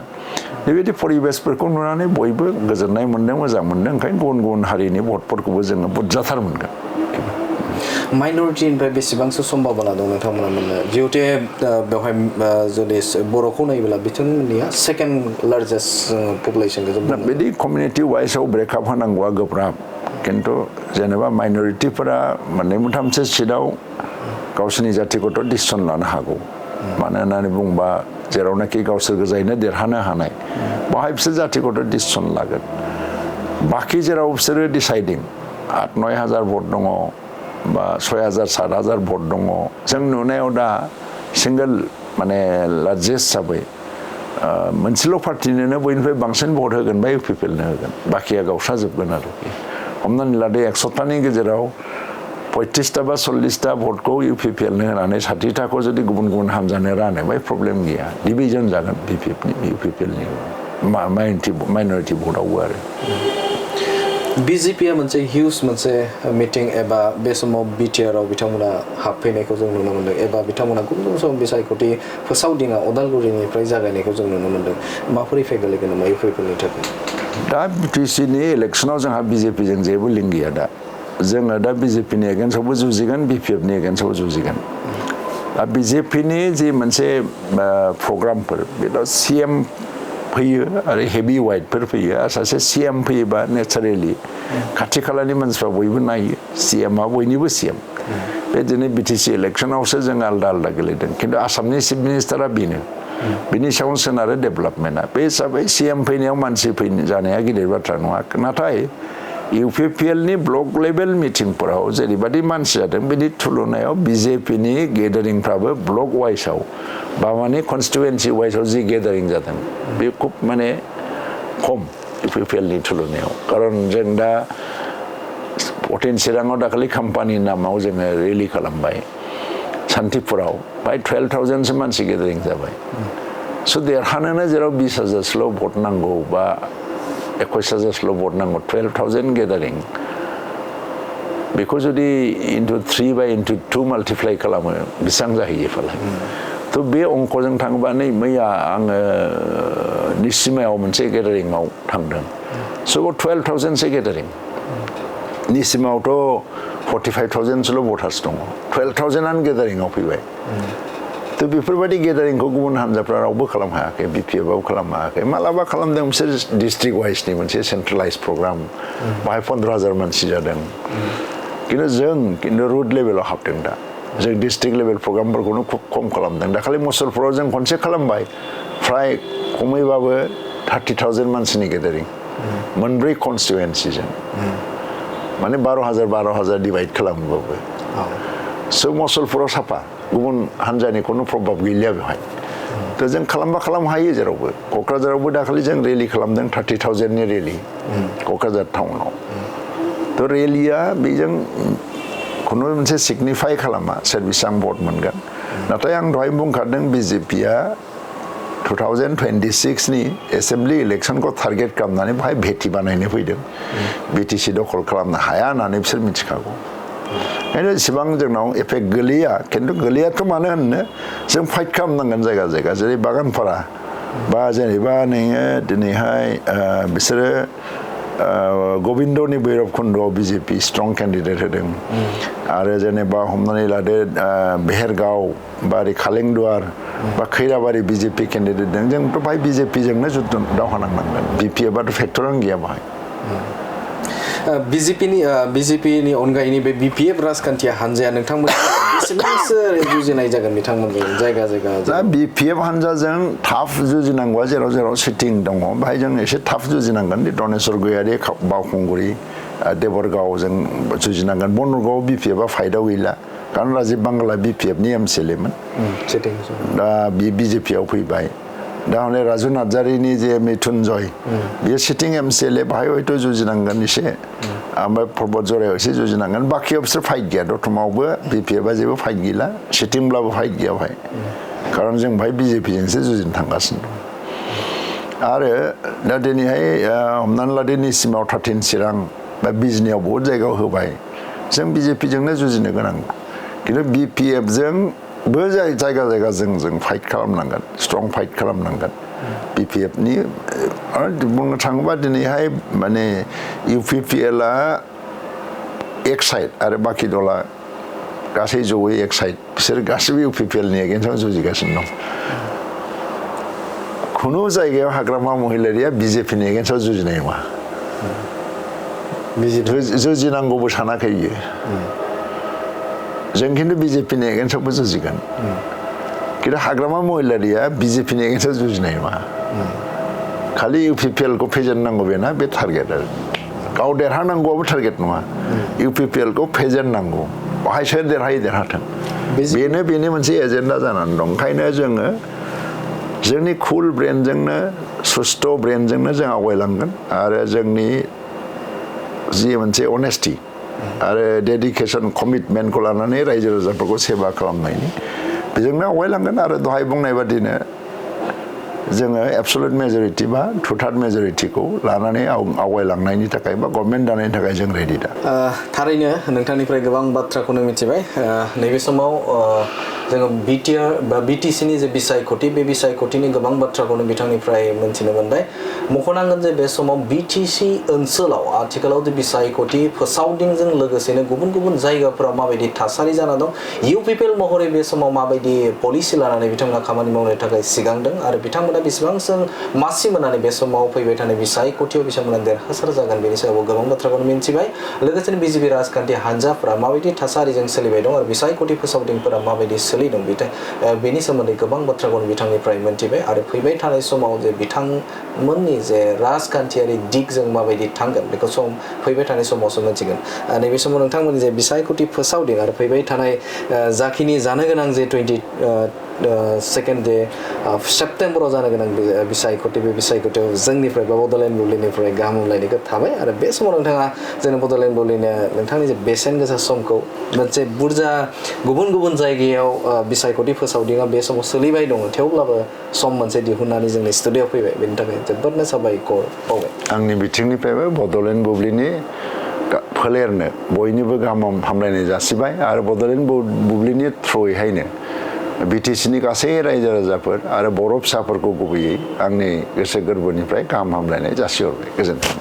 बेबायदि परिबेसफोरखौ नुनानै बयबो गोजोननाय मोन्दों मोजां मोन्दों ओंखायनो गुबुन गुबुन हारिनि भटफोरखौबो जोङो बुरजाथार मोनगोन माइन'रिटिनिफ्राय बेसेबांसो सम्भाबना दं नोंथांमोना मोननो जिहेतु बेवहाय जुदि बर'खौ नायोब्ला बिथांमोननिया सेकेन्ड लार्जेस्ट पपुलेसनखौ जों बिदि कमिउनिटि वाइसआव ब्रेकआप होनांगौआ गोब्राब खिन्थु जेनेबा माइन'रिटिफोरा मोननै मोनथामसो सिटआव गावसोरनि जाथिखौथ' डिसिसन लानो हागौ मानो होननानै बुंबा जेरावनाखि गावसोर गोजायैनो देरहानो हानाय बाहाय बिसोर जाथिखौथ' डिसिसन लागोन बाखि जेराव बिसोरो डिसाइडिं 8-9 हाजार भट दङ बा 6,000-7,000 भट दङ जों नुनायाव दा सिंगल माने लार्जेस्ट हिसाबै मोनसेल' पार्टिनोनो बयनिफ्राय बांसिन भट होगोन बा UPPLनो होगोन बाखिया गावस्राजोबगोन आरोखि हमनानै लादो 100टानि गेजेराव 35टा बा 40टा भटखौ UPPLनो होनानै 60टाखौ जुदि गुबुन गुबुन हान्जानो रानो बाय प्रब्लेम गैया डिभिजन जागोन UPPLनि माइन'रिटि भटआवबो आरो BJPआ मोनसे हिउज मोनसे मिटिं एबा बे समाव बिटिआरआव बिथांमोना हाबफैनायखौ जों नुनो मोन्दों एबा बिथांमोना गुबुन गुबुन सम बिसायख'थि फोसावदिङा उदालगुरिनिफ्राय जागायनायखौ जों नुनो मोन्दों माफोर इफेक्ट गोलैगोन नामा UPPLनि थाखाय दा BTCनि इलेक्सनाव जोंहा BJPजों जेबो लिंक गैया दा जोङो दा बिजेपिनि एगेन्स्टआवबो जुजिगोन बिपिएफनि एगेन्स्टआवबो जुजिगोन दा बिजेपिनि जि मोनसे प्रग्रामफोर बेयाव सिएम फैयो आरो हेभि वाइटफोर फैयो आरो सासे सिएम फैयोबा नेचारेलि खाथि खालानि मानसिफ्रा बयबो नायो सिएमआ बयनिबो सिएम बे दिनै बिटिसि इलेक्सनावसो जों आलदा आलदा गेलेदों खिन्थु आसामनि चिफ मिनिस्टारा बेनो बिनि सायाव सोनारो डेभेलपमेन्टआ बे हिसाबै सिएम फैनायाव मानसि जानाया गिदिर बाथ्रा नङा नाथाय UPPLनि ब्लक लेभेल मिटिंफोराव जेरैबायदि मानसि जादों बिनि तुलनायाव बिजेपिनि गेदारिंफ्राबो ब्लक वाइसआव बा माने कनस्टिटुवेन्सि वाइसआव जि गेदारिं जादों बे खुब माने खम UPPLनि तुलनायाव खारन जों दा पटेन चिराङाव दाखालि कम्पानि नामाव जोङो रेलि खालामबाय सान्तिपुराव बाय 12,000सो मानसि गेदारिं जाबाय स' देरहानोनो जेराव 20,000सोल' भट नांगौ बा 21,000सोल' भट नांगौ 12,000 गेदारिं बेखौ जुदि इन्टु 3 बा इन्टु 2 माल्टिप्लाइ खालामो बेसेबां जाहैयो फालाय थ' बे अंकजों थाङोबा नै मैया आङो निसिमायाव मोनसे गेदारिङाव थांदों स' 12,000सो गेदारिं निसिमावथ' 45,000सोल' भटार्स दङ 12,000आनो गेदारिङाव फैबाय थ' बेफोरबायदि गेदारिंखौ गुबुन हान्जाफ्रा रावबो खालामनो हायाखै बिपिएफआबो खालामनो हायाखै मालाबा खालामदों बिसोर डिस्ट्रिक्ट वाइसनि मोनसे सेन्ट्रेलाइज प्रग्राम बाहाय 15,000 मानसि जादों खिन्थु रुट लेभेलाव हाबदों दा जों डिस्ट्रिक्ट लेभेल प्रग्रामफोरखौनो खुब खम खालामदों दाखालि मुसलपुराव जों खनसे खालामबाय फ्राय खमैबाबो 30,000 मानसिनि गेदारिं मोनब्रै कनस्टिटुवेन्सिजों माने 12,000 डिभाइड खालामोबाबो स' मुसलपुराव साफा गुबुन हान्जानि खुनु प्रभाब गैलिया बेवहाय थ' जों खालामबा खालामनो हायो जेरावबो क'क्राझारावबो दाखालि जों रेलि खालामदों 30,000नि रेलि क'क्राझार टाउनाव थ' रेलिया बेजों खुनु मोनसे सिगनिफाइ खालामा सोर बेसेबां भट मोनगोन नाथाय आं दहाय बुंखादों बिजेपिया 2026नि एसेम्बलि इलेक्सनखौ टारगेट खालामनानै बाहाय भेटि बानायनो फैदों बिटिसि दखल खालामनो हाया होननानै बिसोर मिथिखागौ ओंखायनो इसेबां जोंनाव एफेक्ट गोलैया खिन्थु गोलैयाथ' मानो होननो जों फाइट खालामनांगोन जायगा जायगा जेरै बागानपारा बा जेनेबा नोङो दिनैहाय बिसोरो गबिन्दनि भैरब कुन्द'आव बिजेपि स्ट्रं केन्डिडेट होदों आरो जेनेबा हमनानै लादो बेहेरगाव बा ओरै खालेंदुवार बा खैराबारि बिजेपि केन्डिडेट दं जोंथ' बाहाय बिजेपिजोंनो जुद्ध दावहा नांनांगोन बिपिएफआथ' फेक्टरानो गैया बाहाय बिजेपिनि अनगायैनि बे बिपिएफ राजखान्थिया हान्जाया नोंथांमोन बेसेबांसो जुजिनाय जागोन बिथांमोननि जायगा जायगा दा बिपिएफ हान्जाजों थाफ जुजिनांगौआ जेराव जेराव सिटिं दङ बाहाय जों एसे थाफ जुजिनांगोन दनेस्वर गयारि बावखुंग्रि देबरगावजों जुजिनांगोन बनरगावआव बिपिएफआ फाइटआव गैला कारण राजीब बांगला बिपिएफनि एमसिएलएमोन दा बि बिजेपिआव फैबाय दा हनै राजु नार्जारिनि जे मिथुनजय बेयो सिटिं एमसिएलए बाहाय हयथ' जुजिनांगोन एसे ओमफ्राय पर्बत जरायाव एसे जुजिनांगोन बाखियाव बिसोर फाइट गैया दतमावबो बिपिएफआ जेबो फाइट गैला सिटिंब्लाबो फाइट गैया बाहाय खारन जों बाहाय बिजेपिजोंसो जुजिनो थांगासिनो दं आरो दा दिनैहाय हमनानै लादो निसिमाव 13 चिरां बा बिजनियाव बहुद जायगायाव होबाय जों बिजेपिजोंनो जुजिनो गोनां खिन्थु बिपिएफजोंबो जायगा जायगा जों फाइट खालामनांगोन स्ट्रं फाइट खालामनांगोन बिपिएफनि बुंनो थाङोबा दिनैहाय माने UPPLआ एक साइड आरो बाखि दला गासै जयै एक साइड बिसोर गासैबो UPPLनि एगेन्स्टआव जुजिगासिनो दं खुनु जायगायाव हाग्रामा महिलारिया बिजेपिनि एगेन्स्टआव जुजिनाय नङा जुजिनांगौबो सानाखै बियो जों खिन्थु बिजेपिनि एगेन्स्टआवबो जुजिगोन खिन्थु हाग्रामा महिलारिया बिजेपिनि एगेन्स्टआव जुजिनाय नङा खालि UPPLखौ फेजेननांगौ बेना बे टारगेट आरो गाव देरहानांगौआबो टारगेट नङा UPPLखौ फेजेननांगौ बाहाय सोर देरहायो देरहाथों बेनो मोनसे एजेन्डा जानानै दं ओंखायनो जोङो जोंनि कुल ब्रेनजोंनो सुस्थ' ब्रेनजोंनो जों आवगायलांगोन आरो जोंनि जि मोनसे अनेस्टि आरो डेडिकेसन कमिटमेन्टखौ लानानै रायजो राजाफोरखौ सेवा खालामनायनि बेजोंनो आवगायलांगोन आरो दहाय बुंनाय बादिनो जोङो एबसुलुट मेजरिटि बा टु थार्ड मेजरिटिखौ लानानै आवगायलांनायनि थाखाय बा गभर्नमेन्ट दानायनि थाखाय जों रेडि दा थारैनो नोंथांनिफ्राय गोबां बाथ्राखौनो मिथिबाय नैबे समाव जोङो बिटिआर बा बिटिसिनि जे बिसायख'थि बे बिसायख'थिनि गोबां बाथ्राखौनो बिथांनिफ्राय मोनथिनो मोनबाय मख'नांगोन जे बे समाव बिटिसि ओनसोलाव आथिखालाव जे बिसायख'थि फोसावदिंजों लोगोसेनो गुबुन गुबुन जायगाफोराव माबायदि थासारि जाना दं UPPL महरै बे समाव माबायदि पलिसि लानानै बिथांमोना खामानि मावनो थाखाय सिगांदों आरो बिथांमोना बेसेबांसो मासि मोननानै बे समाव फैबाय थानाय बिसायख'थियाव बिथांमोना देरहासार जागोन बेनि सायाव गोबां बाथ्राखौनो मिन्थिबाय लोगोसेनो बिजेपि राजखान्थि हान्जाफोरा माबायदि थासारिजों सोलिबाय दं आरो बिसायख'थि फोसावदिंफोरा माबायदि सोलिदों बेनि सोमोन्दै गोबां बाथ्राखौनो बिथांनिफ्राय मोनथिबाय आरो फैबाय थानाय समाव जे बिथांमोननि जे राजखान्थियारि दिगजों माबायदि थांगोन बेखौ फैबाय थानाय समावसो मोनथिगोन नैबे समाव नोंथांमोननि जे बिसायख'थि फोसावदिं आरो फैबाय थानाय जाखिनि जानो गोनां जे 22 सेप्तेम्बराव जानो गोनां बिसायख'थि बे बिसायख'थियाव जोंनिफ्राय बा बड'लेण्ड बुब्लिनिफ्राय गाहाम हामलायनायखौ थाबाय आरो बे समाव नोंथाङा जोंनि बड'लेण्ड बुब्लिनो नोंथांनि जे बेसेन गोसा समखौ मोनसे बुरजा गुबुन गुबुन जायगायाव बिसायख'थि फोसावदिङा बे समाव सोलिबाय दङ थेवब्लाबो सम मोनसे दिहुननानै जोंनि स्टुडिअ'आव फैबाय बेनि थाखाय जोबोदनो साबायखर बावबाय आंनि बिथिंनिफ्रायबो बड'लेण्ड बुब्लिनि फोलेरनो बयनिबो गाहाम हामलायनाय जासिबाय आरो बड'लेण्ड बुब्लिनि थ्रुयैहायनो बिटिसिनि गासै रायजो राजाफोर आरो बर' फिसाफोरखौ गुबैयै आंनि गोसो गोरबोनिफ्राय गाहाम हामलायनाय जासिहरबाय गोजोन्थों